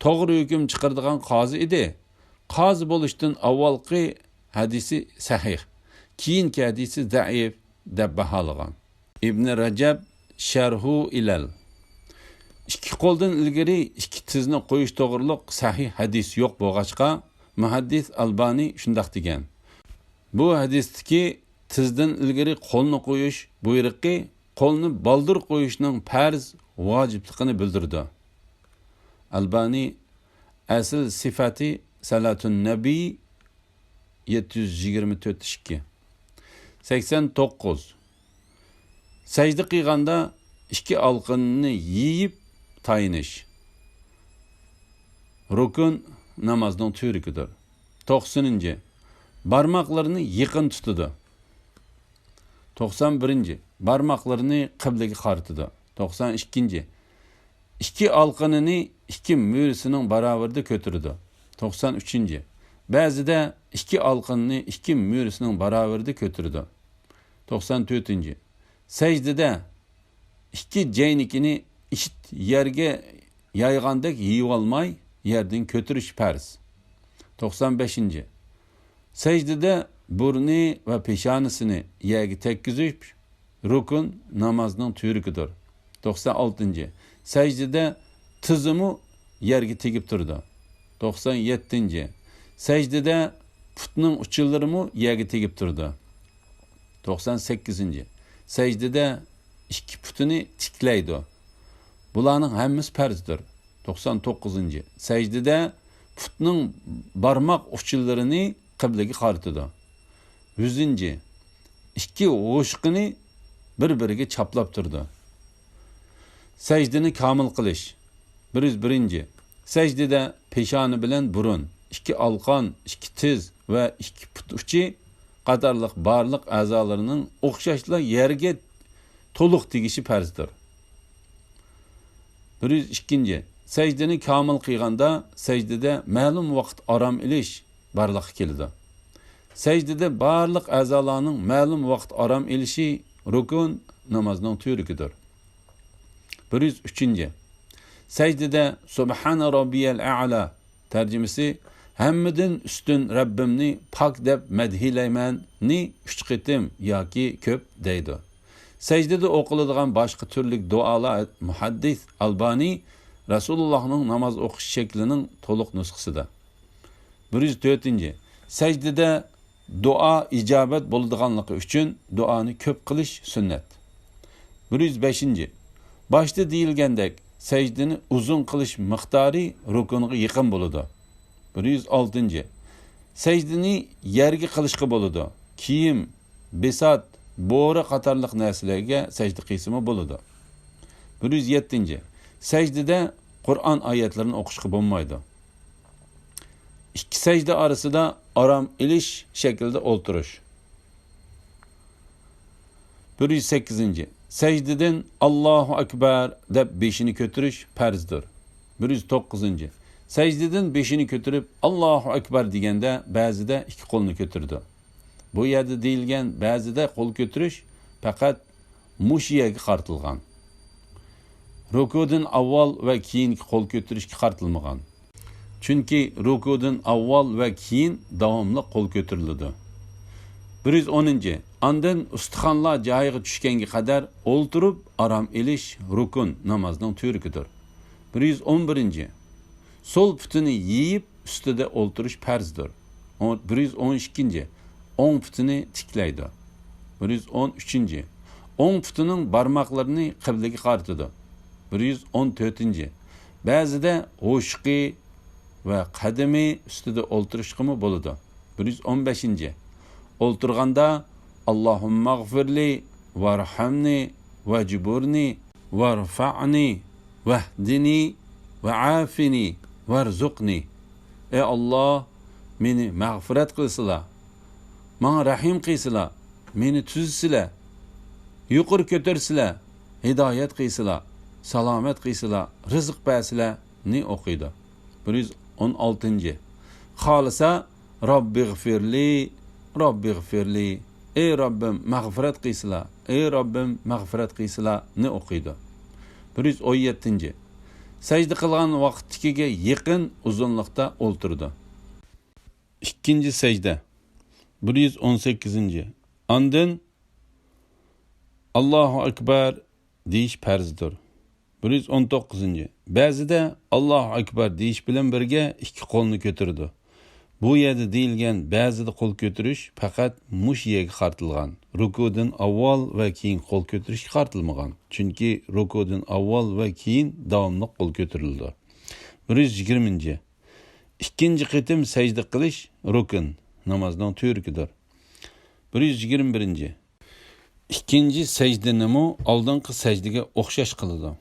توغرا ھۆكۈم چىقىرىدىغان قازى ئىدى. قازى بولۇشتىن ئاۋۋالقى ھەدىسى سەھىھ، كېيىنكى ھەدىسى زەئىپ دەپ باھالىغان. ئىبنى رەجەب، شەرھۇ ئىلەل. ئىككى قولدىن ئىلگىرى ئىككى تىزنى قويۇش توغرۇلۇق سەھىھ ھەدىس يوق بولغاچقا، مۇھەددىس ئالبانى شۇنداق دېگەن: بۇ ھەدىستىكى تىزدىن ئىلگىرى قولنى قويۇش بۇيرۇقى قولنى بالدۇر قويۇشنىڭ پەرز، ۋاجىپلىقىنى بىلدۈرىدۇ. ئەلبانى، ئەسل سىفەتى سەلاتۇن نەبىي، يەتتە يۈز يىگىرمە تۆت، ئىككى. سەكسەن توققۇز. سەجدە قىلغاندا ئىككى ئالىقىنىنى يېيىپ تايىنىش. رۇكۇن نامازنىڭ تۈۋرۈكىدۇر. توقسىنىنچى. بارماقلىرىنى يېقىن تۇتىدۇ. توقسان بىرىنچى. بارماقلىرىنى قىبلىگە قارىتىدۇ. توقسان ئىككىنچى. ئىككى ئالىقىنىنى ئىككى مۈرىسىنىڭ باراۋىرىدە كۆتۈرىدۇ. توقسان ئۈچىنچى. بەزىدە ئىككى ئالىقىنىنى ئىككى مۈرىسىنىڭ باراۋىرىدە كۆتۈرىدۇ. توقسان تۆتىنچى. سەجدىدە ئىككى جەينىكىنى ئىت يەرگە يايغاندەك يېيىۋالماي، يەردىن كۆتۈرۈش پەرز. توقسان بەشىنچى. سەجدىدە بۇرنى ۋە پېشانىسىنى يەرگە تەگكۈزۈش رۇكۇن نامازنىڭ تۈۋرۈكىدۇر. توقسان ئالتىنچى. سەجدىدە تىزىمۇ يەرگە تېگىپ تۇرىدۇ. توقسان يەتتىنچى. سەجدىدە پۇتنىڭ ئۇچىلىرىمۇ يەرگە تېگىپ تۇرىدۇ. توقسان سەككىزىنچى. سەجدىدە ئىككى پۇتىنى تىكلەيدۇ. بۇلارنىڭ ھەممىسى پەرزدۇر. توقسان توققۇزىنچى. سەجدىدە پۇتنىڭ بارماق ئۇچىلىرىنى قىبلىگە قارىتىدۇ. يۈزىنچى. ئىككى ھوشقىنى بىر-بىرىگە چاپلاپ تۇرىدۇ. سەجدىنى كامىل قىلىش. بىر يۈز بىرىنچى. سەجدىدە پېشانە بىلەن بۇرۇن، ئىككى ئالىقان، ئىككى تىز ۋە ئىككى پۇت ئۇچى قاتارلىق بارلىق ئەزالىرىنىڭ ئوخشاشلا يەرگە تولۇق تېگىشى پەرزدۇر. بىر يۈز ئىككىنچى. سەجدىنى كامىل قىلغاندا، سەجدىدە مەلۇم ۋاقىت ئارام ئېلىش بارلىققا كېلىدۇ. سەجدىدە بارلىق ئەزالارنىڭ مەلۇم ۋاقىت ئارام ئېلىشى رۇكۇن نامازنىڭ تۈۋرۈكىدۇر. بىر يۈز ئۈچىنچى. سەجدىدە سۇبھانە رەببىيەل ئەئلا، تەرجىمىسى، ھەممىدىن ئۈستۈن رەببىمنى پاك دەپ مەدھىيلەيمەن نى ئۈچ قېتىم ياكى كۆپ دەيدۇ. سەجدىدە ئوقۇلىدىغان باشقا تۈرلۈك دۇئالار مۇھەددىس ئالبانى رەسۇلۇللاھنىڭ ناماز ئوقۇش شەكلىنىڭ تولۇق نۇسخىسىدا. بىر يۈز تۆتىنچى. سەجدىدە دۇئا ئىجابەت بولىدىغانلىقى ئۈچۈن دۇئانى كۆپ قىلىش سۈننەت. بىر يۈز بەشىنچى. باشتا دېيىلگەندەك، سەجدىنى ئۇزۇن قىلىش مىقدارى رۇكۇنغا يېقىن بولىدۇ. بىر يۈز ئالتىنچى. سەجدىنى يەرگە قىلىشقا بولىدۇ. كىيىم، بىسات، بورا قاتارلىق نەرسىلەرگە سەجدە قىلسىمۇ بولىدۇ. بىر يۈز يەتتىنچى. سەجدىدە قۇرئان ئايەتلىرىنى ئوقۇشقا بولمايدۇ. ئىككى سەجدە ئارىسىدا ئارام ئېلىش شەكلىدە ئولتۇرۇش. بىر يۈز سەككىزىنچى، سەجدىدىن «ئاللاھۇ ئەكبەر» دەپ بېشىنى كۆتۈرۈش پەرزدۇر. بىر يۈز توققۇزىنچى، سەجدىدىن بېشىنى كۆتۈرۈپ «ئاللاھۇ ئەكبەر» دېگەندە بەزىدە ئىككى قولنى كۆتۈرىدۇ. بۇ يەردە دېيىلگەن بەزىدە قول كۆتۈرۈش پەقەت مۇشۇ يەرگە قارىتىلغان. رۇكۇدىن ئاۋۋال ۋە كېيىنكى قول كۆتۈرۈشكە قارىتىلمىغان. چۈنكى رۇكۇدىن ئاۋۋال ۋە كېيىن داۋاملىق قول كۆتۈرۈلىدۇ. بىر يۈز ئونىنچى، ئاندىن ئۇستىخانلار جايىغا چۈشكەنگە قەدەر ئولتۇرۇپ ئارام ئېلىش رۇكۇن نامازنىڭ تۈۋرۈكىدۇر. بىر يۈز ئون بىرىنچى، سول پۇتىنى يېيىپ ئۈستىدە ئولتۇرۇش پەرزدۇر. بىر يۈز ئون ئىككىنچى، ئوڭ پۇتىنى تىكلەيدۇ. بىر يۈز ئون ئۈچىنچى، ئوڭ پۇتىنىڭ بارماقلىرىنى قىبلىگە قارىتىدۇ. بىر يۈز ئون تۆتىنچى، بەزىدە ھوشۇقى ۋە قەدىمى ئۈستىدە ئولتۇرۇشقىمۇ بولىدۇ. بىر يۈز ئون بەشىنچى، ئولتۇرغاندا «ئاللاھۇممەغفىرلى، ۋەرھەمنى، ۋەجبۇرنى، ۋەرفەئنى، ۋەھدىنى، ۋەئافىنى، ۋەرزۇقنى». ئەي ئاللاھ، مېنى مەغپىرەت قىلسىلا، ماڭا رەھىم قىلسىلا، مېنى تۈزىسىلە، يۇقىرى كۆتۈرسىلە، ھىدايەت قىلسىلا، سالامەت قىلسىلا، رىزىق بەرسىلەنى ئوقۇيدۇ. بىر يۈز ئون ئالتىنچى، خالىسا «رەببىغفىرلى، رەببىغفىرلى، ئەي رەببىم مەغپىرەت قىلسىلا، ئەي رەببىم مەغپىرەت قىلسىلا»نى ئوقۇيدۇ. بىر يۈز ئون يەتتىنچى، سەجدە قىلغان ۋاقىتتىكىگە يېقىن ئۇزۇنلۇقتا ئولتۇرىدۇ. ئىككىنچى سەجدە. بىر يۈز ئون سەككىزىنچى، ئاندىن «ئاللاھۇ ئەكبەر» دېيىش پەرزدۇر. بىر يۈز ئون توققۇزىنچى، بەزىدە «ئاللاھۇ ئەكبەر» دېيىش بىلەن بىرگە ئىككى قولنى كۆتۈرىدۇ. بۇ يەردە دېيىلگەن بەزىدە قول كۆتۈرۈش پەقەت مۇشۇ يەرگە قارىتىلغان. رۇكۇدىن ئاۋۋال ۋە كېيىن قول كۆتۈرۈشكە قارىتىلمىغان. چۈنكى رۇكۇدىن ئاۋۋال ۋە كېيىن داۋاملىق قول كۆتۈرۈلىدۇ. بىر يۈز يىگىرمىنچى، ئىككىنچى قېتىم سەجدە قىلىش رۇكۇن، نامازنىڭ تۈۋرۈكىدۇر. بىر يۈز يىگىرمە بىرىنچى، ئىككىنچى سەجدىنىمۇ ئالدىنقى سەجدىگە ئوخشاش قىلىدۇ.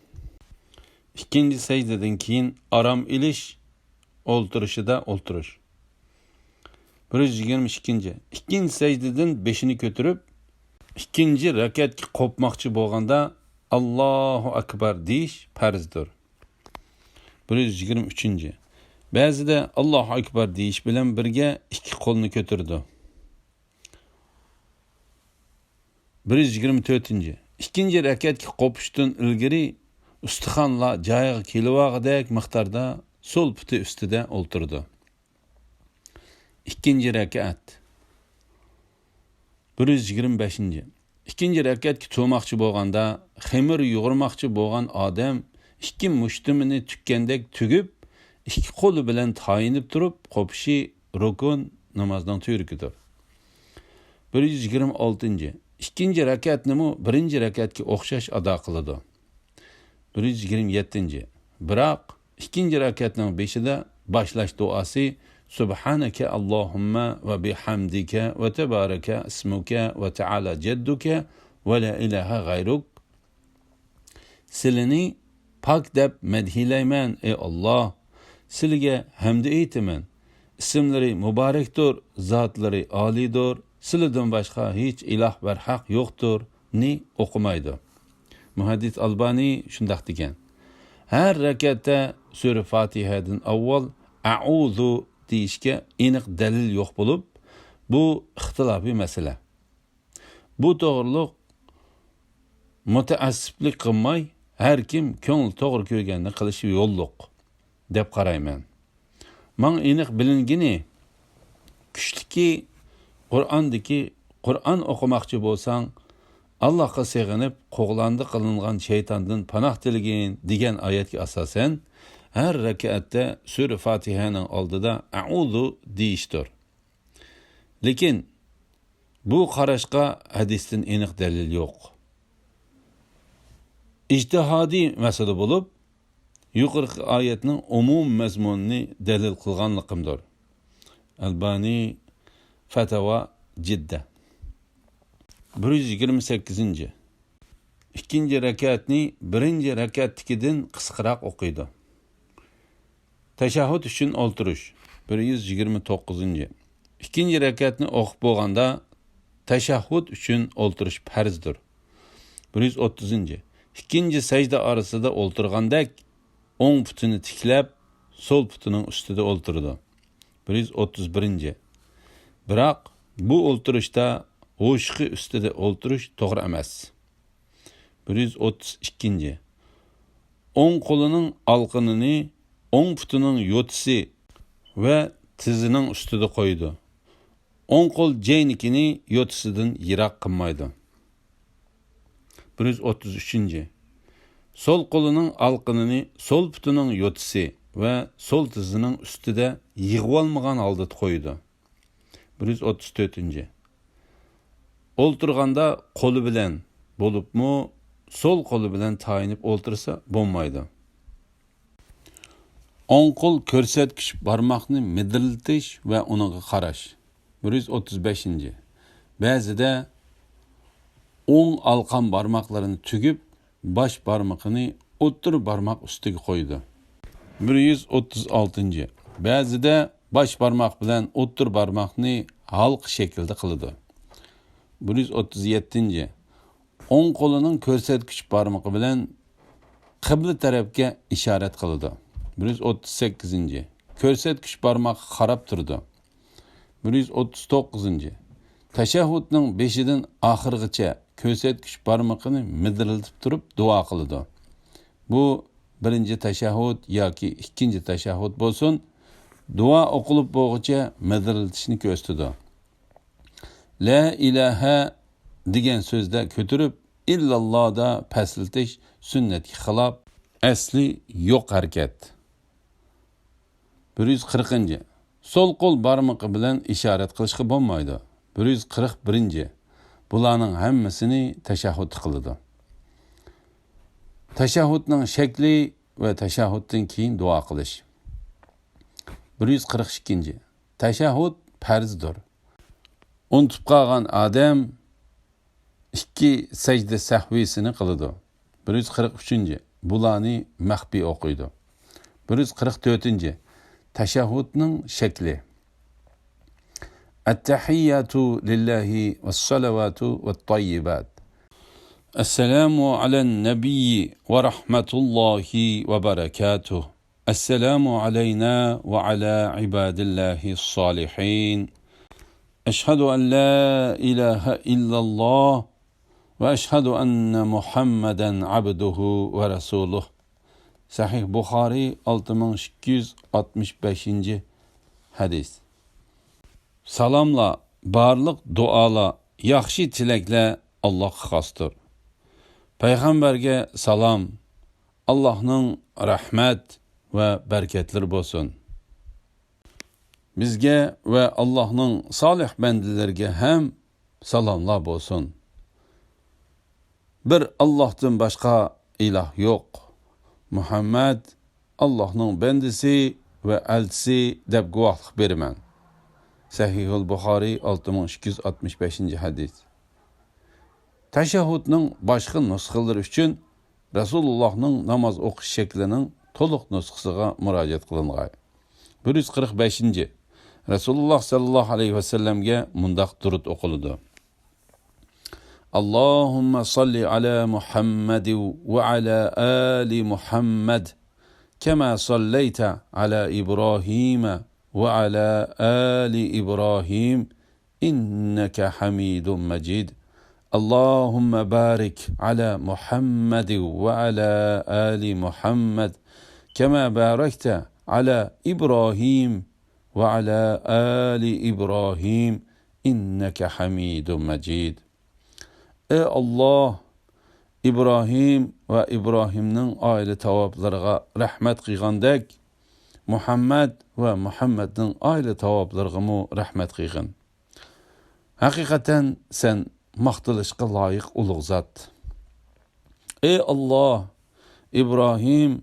ئىككىنچى سەجدىدىن كېيىن ئارام ئېلىش ئولتۇرۇشىدا ئولتۇرۇش. بىر يۈز يىگىرمە ئىككىنچى، ئىككىنچى سەجدىدىن بېشىنى كۆتۈرۈپ، ئىككىنچى رەكەتكە قوپماقچى بولغاندا «ئاللاھۇ ئەكبەر» دېيىش پەرزدۇر. بىر يۈز يىگىرمە ئۈچىنچى، بەزىدە «ئاللاھۇ ئەكبەر» دېيىش بىلەن بىرگە ئىككى قولنى كۆتۈرىدۇ. بىر يۈز يىگىرمە تۆتىنچى، ئىككىنچى رەكەتكە قوپۇشتىن ئىلگىرى ئۇستىخانلار جايىغا كېلىۋالغۇدەك مىقداردا سول پۇتى ئۈستىدە ئولتۇرىدۇ. ئىككىنچى رەكەت. بىر يۈز يىگىرمە بەشىنچى، ئىككىنچى رەكەتكە تۇرماقچى بولغاندا، خېمىر يۇغۇرماقچى بولغان ئادەم ئىككى مۇشتۇمىنى تۈگكەندەك تۈگۈپ، ئىككى قولى بىلەن تايىنىپ تۇرۇپ قوپۇشى رۇكۇن، نامازنىڭ تۈۋرۈكىدۇر. بىر يۈز يىگىرمە ئالتىنچى، ئىككىنچى رەكەتنىمۇ بىرىنچى رەكەتكە ئوخشاش ئادا قىلىدۇ. بىر يۈز يىگىرمە يەتتىنچى، بىراق ئىككىنچى رەكەتنىڭ بېشىدا باشلاش دۇئاسى «سۇبھانەكە ئاللاھۇممە ۋە بىھەمدىكە ۋە تەبارەكە ئىسمۇكە ۋە تەئالا جەددۇكە ۋە لا ئىلاھە غەيرۇك». سىلىنى پاك دەپ مەدھىيلەيمەن، ئەي ئاللاھ! سىلىگە ھەمدۇ ئېيتىمەن. ئىسىملىرى مۇبارەكتۇر، زاتلىرى ئالىيدۇر، سىلىدىن باشقا ھېچ ئىلاھ بەرھەق يوقتۇر نى ئوقۇمايدۇ. مۇھەددىس ئالبانى شۇنداق دېگەن. ھەر رەكەتتە سۈرە فاتىھەدىن ئاۋۋال «ئەئۇزۇ» دېيىشكە ئېنىق دەلىل يوق بولۇپ، بۇ ئىختىلاپىي مەسىلە. بۇ توغرۇلۇق مۇتەئەسسىپلىك قىلماي، ھەر كىم كۆڭلى توغرا كۆرگەننى قىلىشى يوللۇق، دەپ قارايمەن. ماڭا ئېنىق بىلىنگىنى، كۈچتىكى قۇرئاندىكى «قۇرئان ئوقۇماقچى بولساڭ، ئاللاھقا سېغىنىپ، قوغلاندى قىلىنغان شەيتاندىن پاناھ تىلىگىن» دېگەن ئايەتكە ئاساسەن، ھەر رەكەتتە سۈرە فاتىھەنىڭ ئالدىدا «ئەئۇزۇ» دېيىشتۇر. لېكىن بۇ قاراشقا ھەدىستىن ئېنىق دەلىل يوق. ئىجتىھادىي مەسىلە بولۇپ، يۇقىرىقى ئايەتنىڭ ئومۇم مەزمۇنىنى دەلىل قىلغانلىقىمدۇر. ئەلبانى، فەتاۋا جىددە. بىر يۈز يىگىرمە سەككىزىنچى، ئىككىنچى رەكەتنى بىرىنچى رەكەتتىكىدىن قىسقىراق ئوقۇيدۇ. تەشەھھۇد ئۈچۈن ئولتۇرۇش. بىر يۈز يىگىرمە توققۇزىنچى. ئىككىنچى رەكەتنى ئوقۇپ بولغاندا، تەشەھھۇد ئۈچۈن ئولتۇرۇش پەرزدۇر. بىر يۈز ئوتتۇزىنچى. ئىككىنچى سەجدە ئارىسىدا ئولتۇرغاندەك، ئوڭ پۇتىنى تىكلەپ، سول پۇتىنىڭ ئۈستىدە ئولتۇرىدۇ. بىر يۈز ئوتتۇز بىرىنچى. بىراق، بۇ ئولتۇرۇشتا ھوشۇقى ئۈستىدە ئولتۇرۇش توغرا ئەمەس. بىر يۈز ئوتتۇز ئىككىنچى. ئوڭ قولىنىڭ ئالقىنىنى ئوڭ پۇتىنىڭ يوتىسى ۋە تىزىنىڭ ئۈستىدە قويىدۇ. ئوڭ قول جەينىكىنى يوتىسىدىن يىراق قىلمايدۇ. بىر يۈز ئوتتۇز ئۈچىنچى. سول قولىنىڭ ئالقىنىنى سول پۇتىنىڭ يوتىسى ۋە سول تىزىنىڭ ئۈستىدە يىغىۋالمىغان ھالدا قويىدۇ. بىر يۈز ئوتتۇز تۆتىنچى. ئولتۇرغاندا قولى بىلەن، بولۇپمۇ سول قولى بىلەن تايىنىپ ئولتۇرسا بولمايدۇ. ئوڭ قول كۆرسەتكۈچ بارماقنى مىدىرلىتىش ۋە ئۇنىڭغا قاراش. بىر يۈز ئوتتۇز بەشىنچى. بەزىدە ئوڭ ئالقان بارماقلىرىنى تۈگۈپ، باش بارمىقىنى ئوتتۇرا بارماق ئۈستىگە قويىدۇ. بىر يۈز ئوتتۇز ئالتىنچى. بەزىدە باش بارماق بىلەن ئوتتۇرا بارماقنى ھالقا شەكلىدە قىلىدۇ. بىر يۈز ئوتتۇز يەتتىنچى. ئوڭ قولىنىڭ كۆرسەتكۈچ بارمىقى بىلەن قىبلە تەرەپكە ئىشارەت قىلىدۇ. بىر يۈز ئوتتۇز سەككىزىنچى. كۆرسەتكۈچ بارماققا قاراپ تۇرىدۇ. بىر يۈز ئوتتۇز توققۇزىنچى. تەشەھھۇدنىڭ بېشىدىن ئاخىرغىچە كۆرسەتكۈچ بارمىقىنى مىدىرلىتىپ تۇرۇپ دۇئا قىلىدۇ. بۇ بىرىنچى تەشەھھۇد ياكى ئىككىنچى تەشەھھۇد بولسۇن، دۇئا ئوقۇلۇپ بولغۇچە مىدىرلىتىشنى كۆرسىتىدۇ. لا ئىلاھە دېگەن سۆزدە كۆتۈرۈپ، ئىللاللادا پەسلىتىش سۈننەتكە خىلاپ، ئەسلى يوق ھەرىكەت. بىر يۈز قىرىقىنچى. سول قول بارمىقى بىلەن ئىشارەت قىلىشقا بولمايدۇ. بىر يۈز قىرىق بىرىنچى. بۇلارنىڭ ھەممىسىنى تەشەھھۇدتا قىلىدۇ. تەشەھھۇدنىڭ شەكلى ۋە تەشەھھۇدتىن كېيىن دۇئا قىلىش. بىر يۈز قىرىق ئىككىنچى. تەشەھھۇد پەرزدۇر. ئۇنتۇپ قالغان ئادەم ئىككى سەجدە سەھۋىسىنى قىلىدۇ. بىر يۈز قىرىق ئۈچىنچى. بۇلارنى مەخپىي ئوقۇيدۇ. بىر يۈز قىرىق تۆتىنچى. تەشەھھۇدنىڭ شەكلى. التحيات لله والصلوات والطيبات. السلام على النبي ورحمة الله وبركاته. السلام علينا وعلى عباد الله الصالحين. أشهد أن لا إله إلا الله وأشهد أن محمدا عبده ورسوله. سەھىھ بۇخارىي، ئالتە مىڭ ئىككى يۈز ئاتمىش بەشىنچى ھەدىس. سالاملار، بارلىق دۇئالار، ياخشى تىلەكلەر ئاللاھقا خاستۇر. پەيغەمبەرگە سالام، ئاللاھنىڭ رەھمەت ۋە بەرىكەتلىرى بولسۇن. بىزگە ۋە ئاللاھنىڭ سالىھ بەندىلىرىگە ھەم سالاملار بولسۇن. بىر ئاللاھتىن باشقا ئىلاھ يوق. مۇھەممەد ئاللاھنىڭ بەندىسى ۋە ئەلچىسى دەپ گۇۋاھلىق بېرىمەن. سەھىھۇل بۇخارىي، ئالتە مىڭ ئىككى يۈز ئاتمىش بەشىنچى ھەدىس. تەشەھھۇدنىڭ باشقا نۇسخىلىرى ئۈچۈن رەسۇلۇللاھنىڭ ناماز ئوقۇش شەكلىنىڭ تولۇق نۇسخىسىغا مۇراجىئەت قىلىنغاي. بىر يۈز قىرىق بەشىنچى. رەسۇلۇللاھ سەللەللاھۇ ئەلەيھى ۋەسەللەمگە مۇنداق دۇرۇت ئوقۇلىدۇ. اللهم صل على محمد وعلى آل محمد كما صليت على إبراهيم وعلى آل إبراهيم إنك حميد مجيد. اللهم بارك على محمد وعلى آل محمد كما باركت على إبراهيم وعلى آل إبراهيم إنك حميد مجيد. ئەي ئاللاھ، ئىبراھىم ۋە ئىبراھىمنىڭ ئائىلە تاۋابلىرىغا رەھمەت قىلغاندەك، مۇھەممەد ۋە مۇھەممەدنىڭ ئائىلە تاۋابلىرىغىمۇ رەھمەت قىلغىن. ھەقىقەتەن سەن ماختىلىشقا لايىق ئۇلۇغ زات. ئەي ئاللاھ، ئىبراھىم،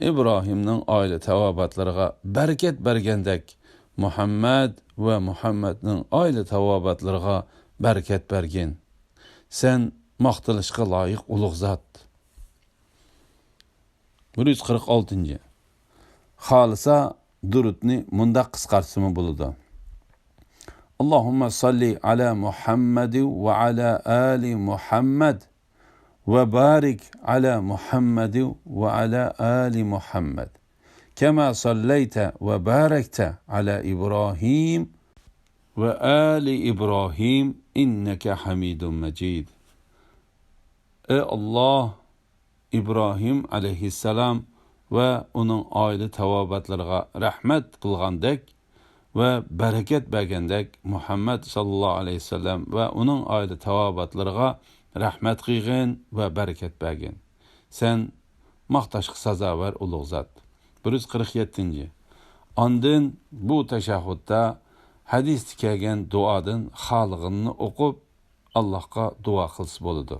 ئىبراھىمنىڭ ئائىلە تاۋابىئاتلىرىغا بەرىكەت بەرگەندەك، مۇھەممەد ۋە مۇھەممەدنىڭ ئائىلە تاۋابىئاتلىرىغا بەرىكەت بەرگىن. سەن ماختىلىشقا لايىق ئۇلۇغ زات. بىر يۈز قىرىق ئالتىنچى. خالىسا، دۇرۇتنى مۇنداق قىسقارتسىمۇ بولىدۇ. اللهم صل على محمد وعلى آل محمد وبارك على محمد وعلى آل محمد كما صليت وباركت على إبراهيم وآل إبراهيم إنك حميد مجيد. ئەي ئاللاھ، ئىبراھىم ئەلەيھىسسالام ۋە ئۇنىڭ ئائىلە تاۋابىئاتلىرىغا رەھمەت قىلغاندەك ۋە بەرىكەت بەرگەندەك، مۇھەممەد ساللاللاھۇ ئەلەيھى ۋەسەللەم ۋە ئۇنىڭ ئائىلە تاۋابىئاتلىرىغا رەھمەت قىلغىن ۋە بەرىكەت بەرگىن. سەن ماختاشقا سازاۋەر ئۇلۇغ زات. بىر يۈز قىرىق يەتتىنچى. ئاندىن بۇ تەشەھھۇدتا ھەدىستە كەلگەن دۇئادىن خالىغىنىنى ئوقۇپ، ئاللاھقا دۇئا قىلسا بولىدۇ.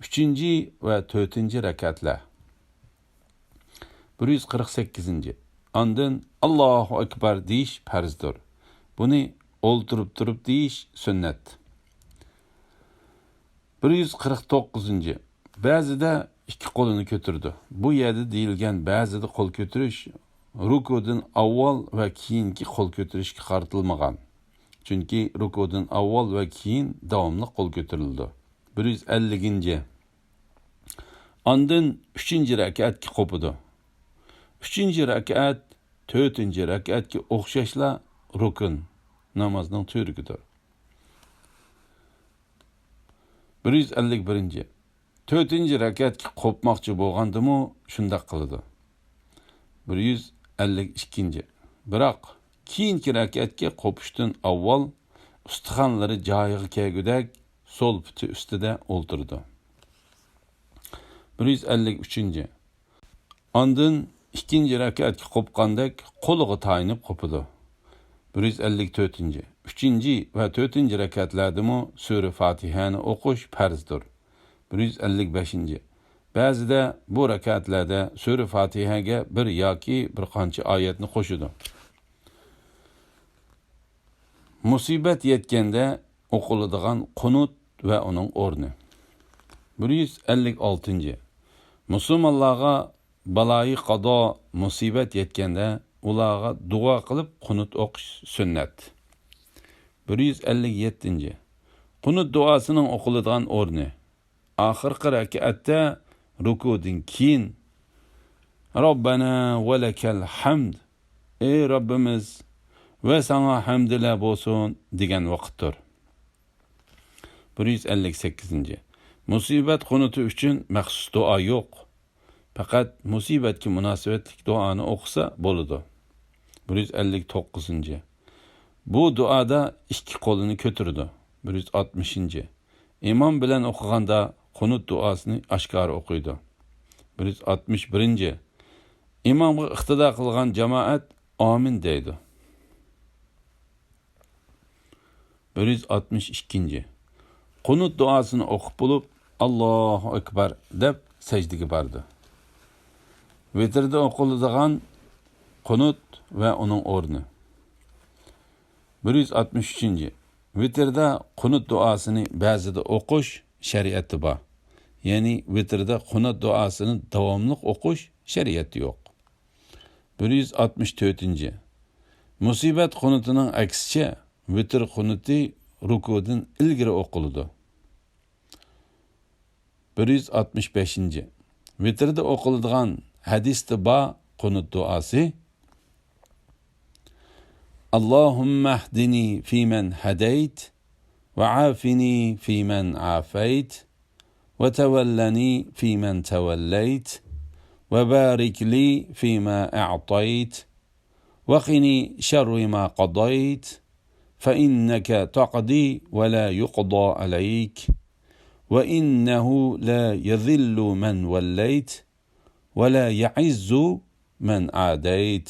ئۈچىنچى ۋە تۆتىنچى رەكەتلەر. بىر يۈز قىرىق سەككىزىنچى. ئاندىن ئاللاھۇ ئەكبەر دېيىش پەرزدۇر. بۇنى ئولتۇرۇپ تۇرۇپ دېيىش سۈننەت. بىر يۈز قىرىق توققۇزىنچى. بەزىدە ئىككى قولىنى كۆتۈرىدۇ. بۇ يەردە دېيىلگەن بەزىدە قول كۆتۈرۈش رۇكۇدىن ئاۋۋال ۋە كېيىنكى قول كۆتۈرۈشكە قارىتىلمىغان. چۈنكى رۇكۇدىن ئاۋۋال ۋە كېيىن داۋاملىق قول كۆتۈرۈلىدۇ. بىر يۈز ئەللىكىنچى. ئاندىن ئۈچىنچى رەكەتكە قوپىدۇ. ئۈچىنچى رەكەت تۆتىنچى رەكەتكە ئوخشاشلا رۇكۇن، نامازنىڭ تۈۋرۈكىدۇر. بىر يۈز ئەللىك بىرىنچى. تۆتىنچى رەكەتكە قوپماقچى بولغاندىمۇ شۇنداق قىلىدۇ. بىر يۈز ئەللىك ئىككىنچى. بىراق كېيىنكى رەكەتكە قوپۇشتىن ئاۋۋال ئۇستىخانلىرى جايىغا كەلگۈدەك سول پۇتى ئۈستىدە ئولتۇرىدۇ. بىر يۈز ئەللىك ئۈچىنچى. ئاندىن ئىككىنچى رەكەتكە قوپقاندەك قولىغا تايىنىپ قوپىدۇ. بىر يۈز ئەللىك تۆتىنچى. ئۈچىنچى ۋە تۆتىنچى رەكەتلەردىمۇ سۈرە فاتىھەنى ئوقۇش پەرزدۇر. بىر يۈز ئەللىك بەشىنچى. بەزىدە بۇ رەكەتلەردە سۈرە فاتىھەگە بىر ياكى بىر قانچە ئايەتنى قوشىدۇ. مۇسىبەت يەتكەندە ئوقۇلىدىغان قۇنۇت ۋە ئۇنىڭ ئورنى. بىر يۈز ئەللىك ئالتىنچى. مۇسۇلمانلارغا بالايىقازا، مۇسىبەت يەتكەندە ئۇلارغا دۇئا قىلىپ قۇنۇت ئوقۇش سۈننەت. بىر يۈز ئەللىك يەتتىنچى. قۇنۇت دۇئاسىنىڭ ئوقۇلىدىغان ئورنى. ئاخىرقى رەكەتتە رۇكۇدىن كېيىن، رەببەنا ۋە لەكەل ھەمد، ئەي رەببىمىز ۋە ساڭا ھەمدىلەر بولسۇن دېگەن ۋاقىتتۇر. بىر يۈز ئەللىك سەككىزىنچى. مۇسىبەت قۇنۇتى ئۈچۈن مەخسۇس دۇئا يوق. پەقەت مۇسىبەتكە مۇناسىۋەتلىك دۇئانى ئوقۇسا بولىدۇ. بىر يۈز ئەللىك توققۇزىنچى. بۇ دۇئادا ئىككى قولىنى كۆتۈرىدۇ. بىر يۈز ئاتمىشىنچى. ئىمام بىلەن ئوقۇغاندا قۇنۇت دۇئاسىنى ئاشكارا ئوقۇيدۇ. بىر يۈز ئاتمىش بىرىنچى. ئىمامغا ئىقتىدا قىلغان جامائەت ئامىن دەيدۇ. بىر يۈز ئاتمىش ئىككىنچى. قۇنۇت دۇئاسىنى ئوقۇپ بولۇپ، ئاللاھۇ ئەكبەر دەپ سەجدىگە باردى. ۋىتىردە ئوقۇلىدىغان قۇنۇت ۋە ئۇنىڭ ئورنى. بىر يۈز ئاتمىش ئۈچىنچى. ۋىتىردە قۇنۇت دۇئاسىنى بەزىدە ئوقۇش شەرىئەتتە بار. يەنى ۋىتىردە قۇنۇت دۇئاسىنى داۋاملىق ئوقۇش شەرىئەتتە يوق. بىر يۈز ئاتمىش تۆتىنچى. مۇسىبەت قۇنۇتىنىڭ ئەكسىچە، ۋىتىر قۇنۇتى رۇكۇدىن ئىلگىرى ئوقۇلىدۇ. بىر يۈز ئاتمىش بەشىنچى. ۋىتىردە ئوقۇلىدىغان ھەدىستە بار قۇنۇت دۇئاسى. اللهم اهدني فيمن هديت، وعافني فيمن عافيت، وتولني فيمن توليت، وبارك لي فيما أعطيت، وقني شر ما قضيت، فإنك تقضي ولا يقضى عليك، وإنه لا يذل من وليت، ولا يعز من عاديت،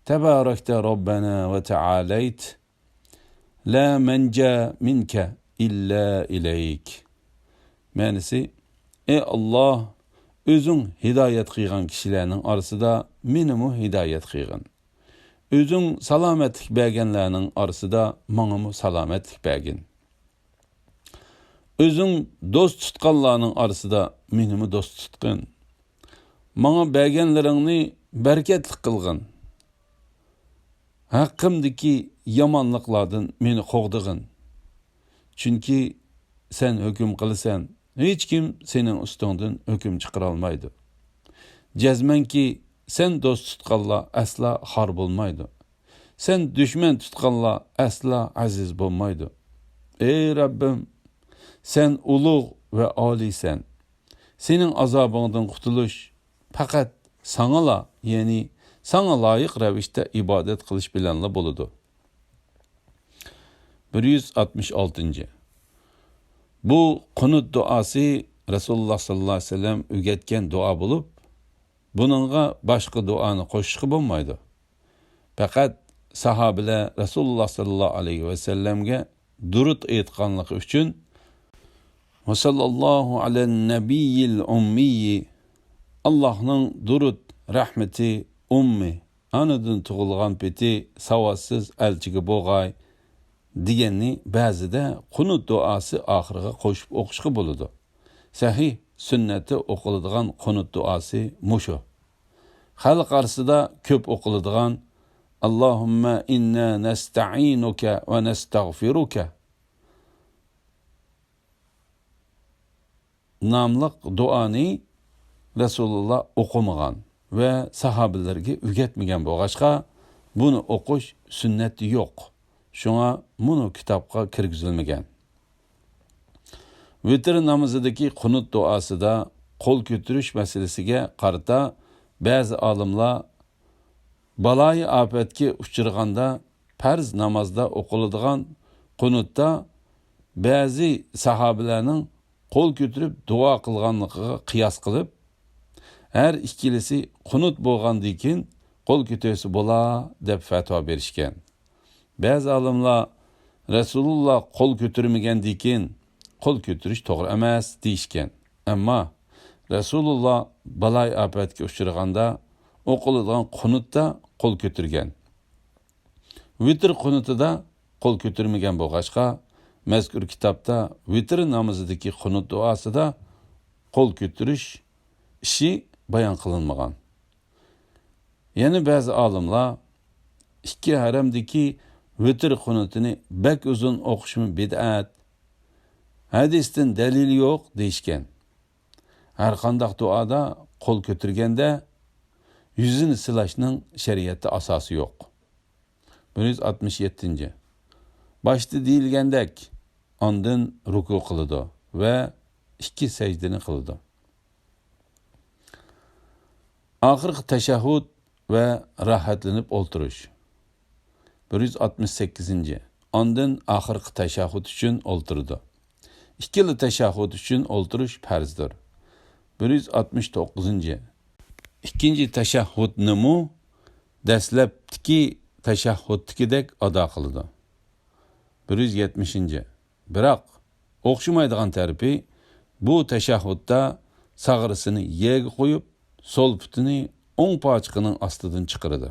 تباركت ربنا وتعاليت، لا ملجأ منك إلا إليك. مەنىسى: ئەي ئاللاھ، ئۆزۈڭ ھىدايەت قىلغان كىشىلەرنىڭ ئارىسىدا مېنىمۇ ھىدايەت قىلغىن. ئۆزۈڭ سالامەتلىك بەرگەنلەرنىڭ ئارىسىدا ماڭىمۇ سالامەتلىك بەرگىن. ئۆزۈڭ دوست تۇتقانلارنىڭ ئارىسىدا مېنىمۇ دوست تۇتقىن. ماڭا بەرگەنلىرىڭنى بەرىكەتلىك قىلغىن. ھەققىمدىكى يامانلىقلاردىن مېنى قوغدىغىن. چۈنكى سەن ھۆكۈم قىلىسەن، ھېچكىم سېنىڭ ئۈستۈڭدىن ھۆكۈم چىقىرالمايدۇ. جەزمەنكى، سەن دوست تۇتقانلار ئەسلا خار بولمايدۇ. سەن دۈشمەن تۇتقانلار ئەسلا ئەزىز بولمايدۇ. ئەي رەببىم، سەن ئۇلۇغ ۋە ئالىيسەن. سېنىڭ ئازابىڭدىن قۇتۇلۇش پەقەت ساڭىلا، يەنى ساڭا لايىق رەۋىشتە ئىبادەت قىلىش بىلەنلا بولىدۇ. بىر يۈز ئاتمىش ئالتىنچى. بۇ قۇنۇت دۇئاسى رەسۇلۇللاھ ساللاللاھۇ ئەلەيھى ۋەسەللەم ئۆگەتكەن دۇئا بولۇپ، بۇنىڭغا باشقا دۇئانى قوشۇشقا بولمايدۇ. پەقەت ساھابىلەر رەسۇلۇللاھ ساللاللاھۇ ئەلەيھى ۋەسەللەمگە دۇرۇت ئېيتقانلىقى ئۈچۈن، ۋە ساللاللاھۇ ئەلەن نەبىييىل ئۇممىيي، ئاللاھنىڭ دۇرۇت رەھمىتى ئۇممى، ئانىدىن تۇغۇلغان پېتى ساۋاتسىز ئەلچىگە بولغاي، دېگەننى بەزىدە قۇنۇت دۇئاسى ئاخىرىغا قوشۇپ ئوقۇشقا بولىدۇ. سەھىھ سۈننەتتە ئوقۇلىدىغان قۇنۇت دۇئاسى مۇشۇ. خەلق ئارىسىدا كۆپ ئوقۇلىدىغان، «ئاللاھۇممە ئىننا نەستەئىنۇكە ۋە نەستەغفىرۇكە» ناملىق دۇئانى رەسۇلۇللاھ ئوقۇمىغان ۋە ساھابىلەرگە ئۆگەتمىگەن بولغاچقا، بۇنى ئوقۇش سۈننەتتە يوق. شۇڭا مۇنۇ كىتابقا كىرگۈزۈلمىگەن. ۋىتىر نامىزىدىكى قۇنۇت دۇئاسىدا قول كۆتۈرۈش مەسىلىسىگە قارىتا بەزى ئالىملار بالايىئاپەتكە ئۇچرىغاندا پەرز نامازدا ئوقۇلىدىغان قۇنۇتتا بەزى ساھابىلەرنىڭ قول كۆتۈرۈپ دۇئا قىلغانلىقىغا قىياس قىلىپ، ھەر ئىككىلىسى قۇنۇت بولغاندىن كېيىن قول كۆتۈرسە بولا دەپ پەتىۋا بېرىشكەن. بەزى ئالىملار رەسۇلۇللاھ قول كۆتۈرمىگەندىن كېيىن قول كۆتۈرۈش توغرا ئەمەس دېيىشكەن. ئەمما رەسۇلۇللاھ بالايىئاپەتكە ئۇچرىغاندا ئوقۇلىدىغان قۇنۇتتا قول كۆتۈرگەن. ۋىتىر قۇنۇتىدا قول كۆتۈرمىگەن بولغاچقا، مەزكۇر كىتابتا ۋىتىر نامىزىدىكى قۇنۇت دۇئاسىدا قول كۆتۈرۈش ئىشى بايان قىلىنمىغان. يەنە بەزى ئالىملار ئىككى ھەرەمدىكى ۋىتىر قۇنۇتىنى بەك ئۇزۇن ئوقۇشمۇ بىدئەت، ھەدىستىن دەلىل يوق دېيىشكەن. ھەرقانداق دۇئادا قول كۆتۈرگەندە يۈزىنى سىلاشنىڭ شەرىئەتتە ئاساسى يوق. بىر يۈز ئاتمىش يەتتىنچى. باشتا دېيىلگەندەك، ئاندىن رۇكۇ قىلىدۇ ۋە ئىككى سەجدىنى قىلىدۇ. ئاخىرقى تەشەھھۇد ۋە راھەتلىنىپ ئولتۇرۇش. بىر يۈز ئاتمىش سەككىزىنچى. ئاندىن ئاخىرقى تەشەھھۇد ئۈچۈن ئولتۇرىدۇ. ئىككىلا تەشەھھۇد ئۈچۈن ئولتۇرۇش پەرزدۇر. بىر يۈز ئاتمىش توققۇزىنچى. ئىككىنچى تەشەھھۇدنىمۇ دەسلەپتىكى تەشەھھۇدتىكىدەك ئادا قىلىدۇ. بىر يۈز يەتمىشىنچى. بىراق، ئوخشىمايدىغان تەرىپى، بۇ تەشەھھۇدتا ساغرىسىنى يەرگە قويۇپ، سول پۇتىنى ئوڭ پاچىقىنىڭ ئاستىدىن چىقىرىدۇ.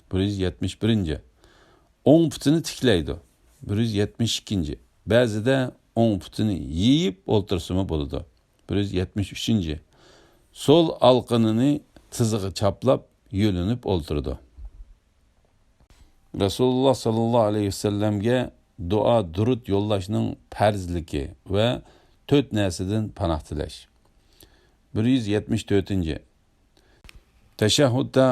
بىر يۈز يەتمىش بىرىنچى. ئوڭ پۇتىنى تىكلەيدۇ. بىر يۈز يەتمىش ئىككىنچى. بەزىدە ئوڭ پۇتىنى يېيىپ ئولتۇرسىمۇ بولىدۇ. بىر يۈز يەتمىش ئۈچىنچى. سول ئالىقىنىنى تىزىغا چاپلاپ، يۆلىنىپ ئولتۇرىدۇ. رەسۇلۇللاھ ساللاللاھۇ ئەلەيھى ۋەسەللەمگە دۇئا، دۇرۇت يوللاشنىڭ پەرزلىكى ۋە تۆت نەرسىدىن پاناھ تىلەش. بىر يۈز يەتمىش تۆتىنچى. تەشەھھۇدتا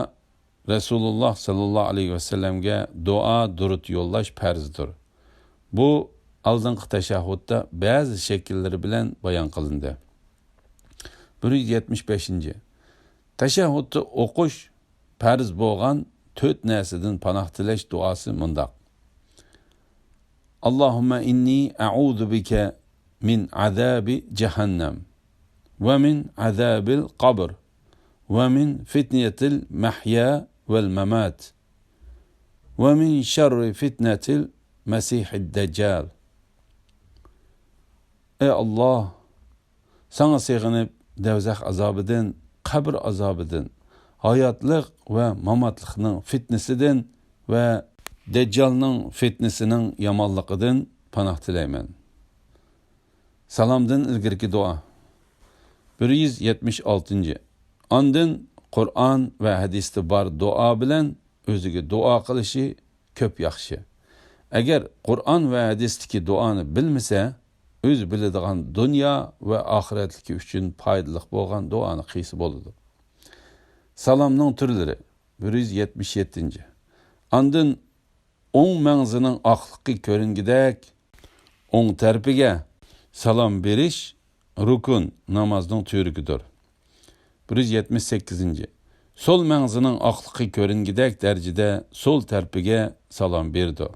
رەسۇلۇللاھ ساللاللاھۇ ئەلەيھى ۋەسەللەمگە دۇئا، دۇرۇت يوللاش پەرزدۇر. بۇ ئالدىنقى تەشەھھۇدتا بەزى شەكىللىرى بىلەن بايان قىلىندى. بىر يۈز يەتمىش بەشىنچى. تەشەھھۇدتا ئوقۇش پەرز بولغان تۆت نەرسىدىن پاناھ تىلەش دۇئاسى مۇنداق: اللهم إني أعوذ بك من عذاب جهنم، ومن عذاب القبر، ومن فتنة المحيا والممات، ومن شر فتنة المسيح الدجال. ئەي ئاللاھ، ساڭا سېغىنىپ، دەۋزەخ ئازابىدىن، قەبرە ئازابىدىن، ھاياتلىق ۋە ماماتلىقنىڭ فىتنىسىدىن ۋە دەججالنىڭ فىتنىسىنىڭ يامانلىقىدىن پاناھ تىلەيمەن. سالامدىن ئىلگىرىكى دۇئا. بىر يۈز يەتمىش ئالتىنچى. ئاندىن قۇرئان ۋە ھەدىستە بار دۇئا بىلەن ئۆزىگە دۇئا قىلىشى كۆپ ياخشى. ئەگەر قۇرئان ۋە ھەدىستىكى دۇئانى بىلمىسە، ئۆزى بىلىدىغان دۇنيا ۋە ئاخىرەتلىكى ئۈچۈن پايدىلىق بولغان دۇئانى قىلسا بولىدۇ. سالامنىڭ تۈرلىرى، بىر يۈز يەتمىش يەتتىنچى. ئاندىن ئوڭ مەڭزىنىڭ ئاقلىقى كۆرۈنگۈدەك ئوڭ تەرىپىگە سالام بېرىش رۇكۇن نامازنىڭ تۈۋرۈكىدۇر. بىر يۈز يەتمىش سەككىزىنچى. سول مەڭزىنىڭ ئاقلىقى كۆرۈنگۈدەك دەرىجىدە سول تەرىپىگە سالام بېرىدۇ.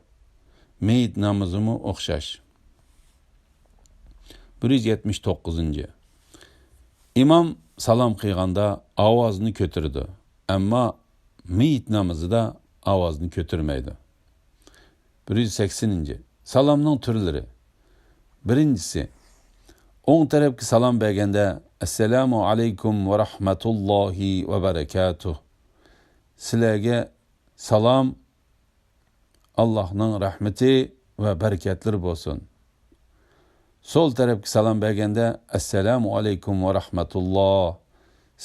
مېيىت نامىزىمۇ ئوخشاش. بىر يۈز يەتمىش توققۇزىنچى. ئىمام سالام قىلغاندا ئاۋازىنى كۆتۈرىدۇ، ئەمما مېيىت نامىزىدا ئاۋازىنى كۆتۈرمەيدۇ. بىر يۈز سەكسىنىنچى. سالامنىڭ تۈرلىرى. بىرىنچىسى، ئوڭ تەرەپكە سالام بەرگەندە، ئەسسالامۇ ئەلەيكۇم ۋە رەھمەتۇللاھى ۋە بەرەكاتۇھ. سىلەرگە سالام، ئاللاھنىڭ رەھمىتى ۋە بەرىكەتلىرى بولسۇن. سول تەرەپكە سالام بەرگەندە، ئەسسالامۇ ئەلەيكۇم ۋە رەھمەتۇللاھ.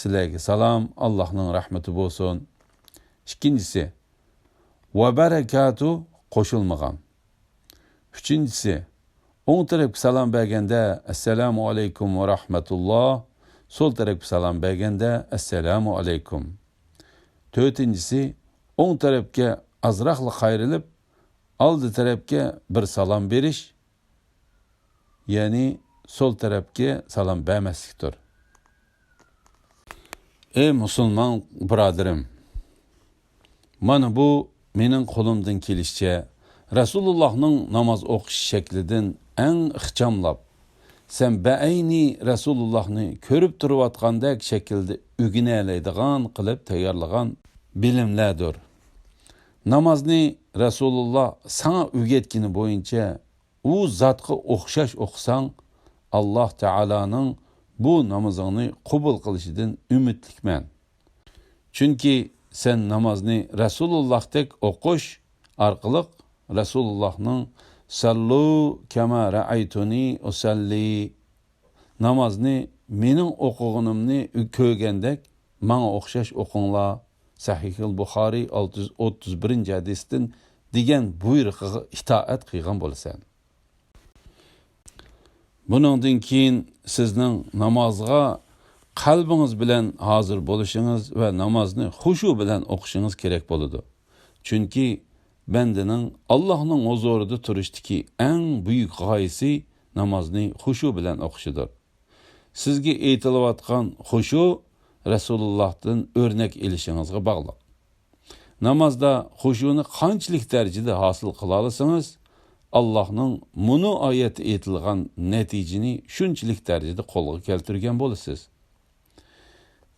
سىلەرگە سالام، ئاللاھنىڭ رەھمىتى بولسۇن. ئىككىنچىسى، ۋە بەرەكاتۇھ قوشۇلمىغان. ئۈچىنچىسى، ئوڭ تەرەپكە سالام بەرگەندە، ئەسسالامۇ ئەلەيكۇم ۋە رەھمەتۇللاھ، سول تەرەپكە سالام بەرگەندە، ئەسسالامۇ ئەلەيكۇم. تۆتىنچىسى، ئوڭ تەرەپكە ئازراقلا قايرىلىپ، ئالدى تەرەپكە بىر سالام بېرىش، يەنى سول تەرەپكە سالام بەرمەسلىكتۇر. ئەي مۇسۇلمان بۇرادىرىم! مانا بۇ مېنىڭ قولۇمدىن كېلىشىچە رەسۇلۇللاھنىڭ ناماز ئوقۇش شەكلىدىن ئەڭ ئىخچاملاپ، سەن بەئەينى رەسۇلۇللاھنى كۆرۈپ تۇرۇۋاتقاندەك شەكىلدە ئۆگىنەلەيدىغان قىلىپ تەييارلىغان بىلىملەردۇر. نامازنى رەسۇلۇللاھ ساڭا ئۆگەتكىنى بويىچە ئۇ زاتقا ئوخشاش ئوقۇساڭ، ئاللاھ تائالانىڭ بۇ نامىزىڭنى قوبۇل قىلىشىدىن ئۈمىدلىكمەن. چۈنكى سەن نامازنى رەسۇلۇللاھتەك ئوقۇش ئارقىلىق رەسۇلۇللاھنىڭ «سەللۇ كەما رەئەيتۇنى ئۇسەللى»، نامازنى مېنىڭ ئوقۇغىنىمنى كۆرگەندەك ماڭا ئوخشاش ئوقۇڭلار، سەھىھۇل بۇخارىي ئالتە يۈز ئوتتۇز بىرىنچى ھەدىستىن دېگەن بۇيرۇقىغا ئىتائەت قىلغان بولىسەن. بۇنىڭدىن كېيىن سىزنىڭ نامازغا قەلبىڭىز بىلەن ھازىر بولۇشىڭىز ۋە نامازنى خۇشۇ بىلەن ئوقۇشىڭىز كېرەك بولىدۇ. چۈنكى بەندىنىڭ ئاللاھنىڭ ھۇزۇرىدا تۇرۇشتىكى ئەڭ بۈيۈك غايىسى نامازنى خۇشۇ بىلەن ئوقۇشىدۇر. سىزگە ئېيتىلىۋاتقان خۇشۇ رەسۇلۇللاھتىن ئۆرنەك ئېلىشىڭىزغا باغلىق. نامازدا خۇشۇنى قانچىلىك دەرىجىدە ھاسىل قىلالىسىڭىز، ئاللاھنىڭ مۇنۇ ئايەتتە ئېيتىلغان نەتىجىنى شۇنچىلىك دەرىجىدە قولغا كەلتۈرگەن بولىسىز.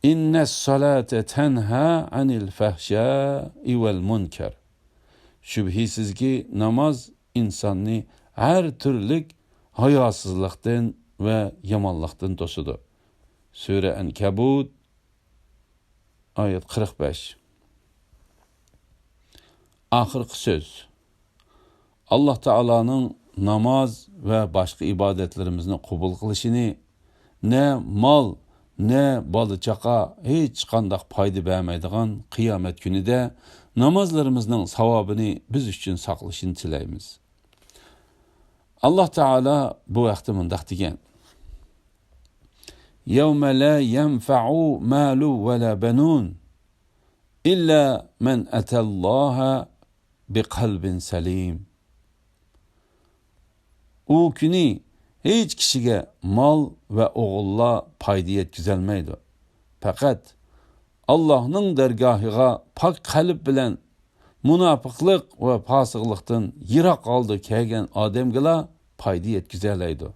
«ئىننەس سالاتە تەنھا ئەنىل فەھشائى ۋەل مۇنكەر.» شۈبھىسىزكى، ناماز ئىنساننى ھەر تۈرلۈك ھاياسىزلىقتىن ۋە يامانلىقتىن توسىدۇ. سۈرە ئەنكەبۇت، ئايەت قىرىق بەش. ئاخىرقى سۆز. ئاللاھ تائالانىڭ ناماز ۋە باشقا ئىبادەتلىرىمىزنى قوبۇل قىلىشىنى، نە مال، نە بالا-چاقا، ھېچقانداق پايدا بەرمەيدىغان قىيامەت كۈنىدە نامازلىرىمىزنىڭ ساۋابىنى بىز ئۈچۈن ساقلىشىنى تىلەيمىز. ئاللاھ تائالا بۇ ھەقتە مۇنداق دېگەن: «يَوْمَ لَا يَنْفَعُ مَالٌ وَلَا بَنُونَ إِلَّا مَنْ أَتَى اللَّهَ بِقَلْبٍ سَلِيمٍ.» ئۇ كۈنى ھېچ كىشىگە مال ۋە ئوغۇللار پايدا يەتكۈزەلمەيدۇ. پەقەت ئاللاھنىڭ دەرگاھىغا پاك قەلب بىلەن، مۇناپىقلىق ۋە پاسىقلىقتىن يىراق ھالدا كەلگەن ئادەمگىلا پايدا يەتكۈزەلەيدۇ.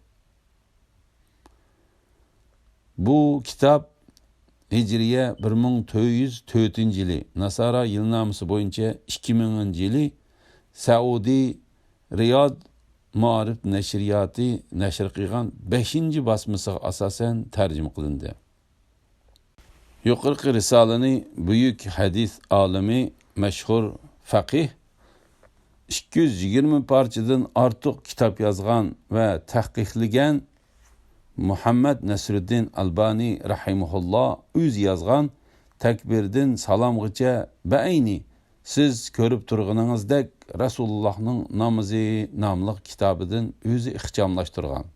بۇ كىتاب ھىجرىيە بىر مىڭ تۆت يۈز تۆتىنچى يىلى، ناسارا يىلنامىسى بويىچە ئىككى مىڭىنچى يىلى سەئۇدى رىياد مائارىپ نەشرىياتى نەشر قىلغان بەشىنچى باسمىسىغا ئاساسەن تەرجىمە قىلىندى. يۇقىرىقى رىسالىنى بۈيۈك ھەدىس ئالىمى، مەشھۇر فەقىھ، ئىككى يۈز يىگىرمە پارچىدىن ئارتۇق كىتاب يازغان ۋە تەھقىقلىگەن مۇھەممەد نەسرۇددىن ئەلبانى رەھىمەھۇللا ئۆزى يازغان تەكبىردىن سالامغىچە بەئەينى سىز كۆرۈپ تۇرغىنىڭىزدەك رەسۇلۇللاھنىڭ نامىزى ناملىق كىتابىدىن ئۆزى ئىخچاملاشتۇرغان.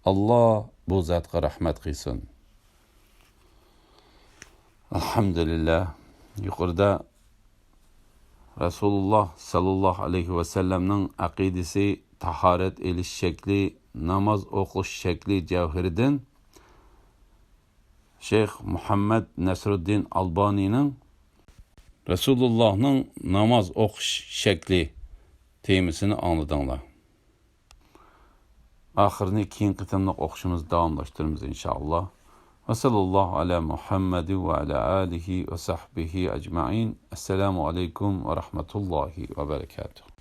ئاللا بۇ زاتقا رەھمەت قىلسۇن. ئەلھەمدۇلىللا. يۇقىرىدا رەسۇلۇللا ساللاللاھۇ ئەلەيھى ۋەسەللەمنىڭ ئەقىدىسى، تاھارەت ئېلىش شەكلى، ناماز ئوقۇش شەكلى جەۋھىرىدىن شەيخ مۇھەممەد نەسرۇددىن ئالبانىنىڭ رەسۇلۇللاھنىڭ ناماز ئوقۇش شەكلى تېمىسىنى ئاڭلىدىڭلار. ئاخىرىنى كېيىنكى قېتىملىق ئوقۇشىمىزدا داۋاملاشتۇرىمىز، ئىنشائاللا. ۋەسەللاللاھۇ ئەلە مۇھەممەدى ۋە ئەلە ئالىھى ۋە سەھبىھى ئەجمەئىن. ئەسسالامۇ ئەلەيكۇم ۋە رەھمەتۇللاھى ۋە بەرەكاتۇھ.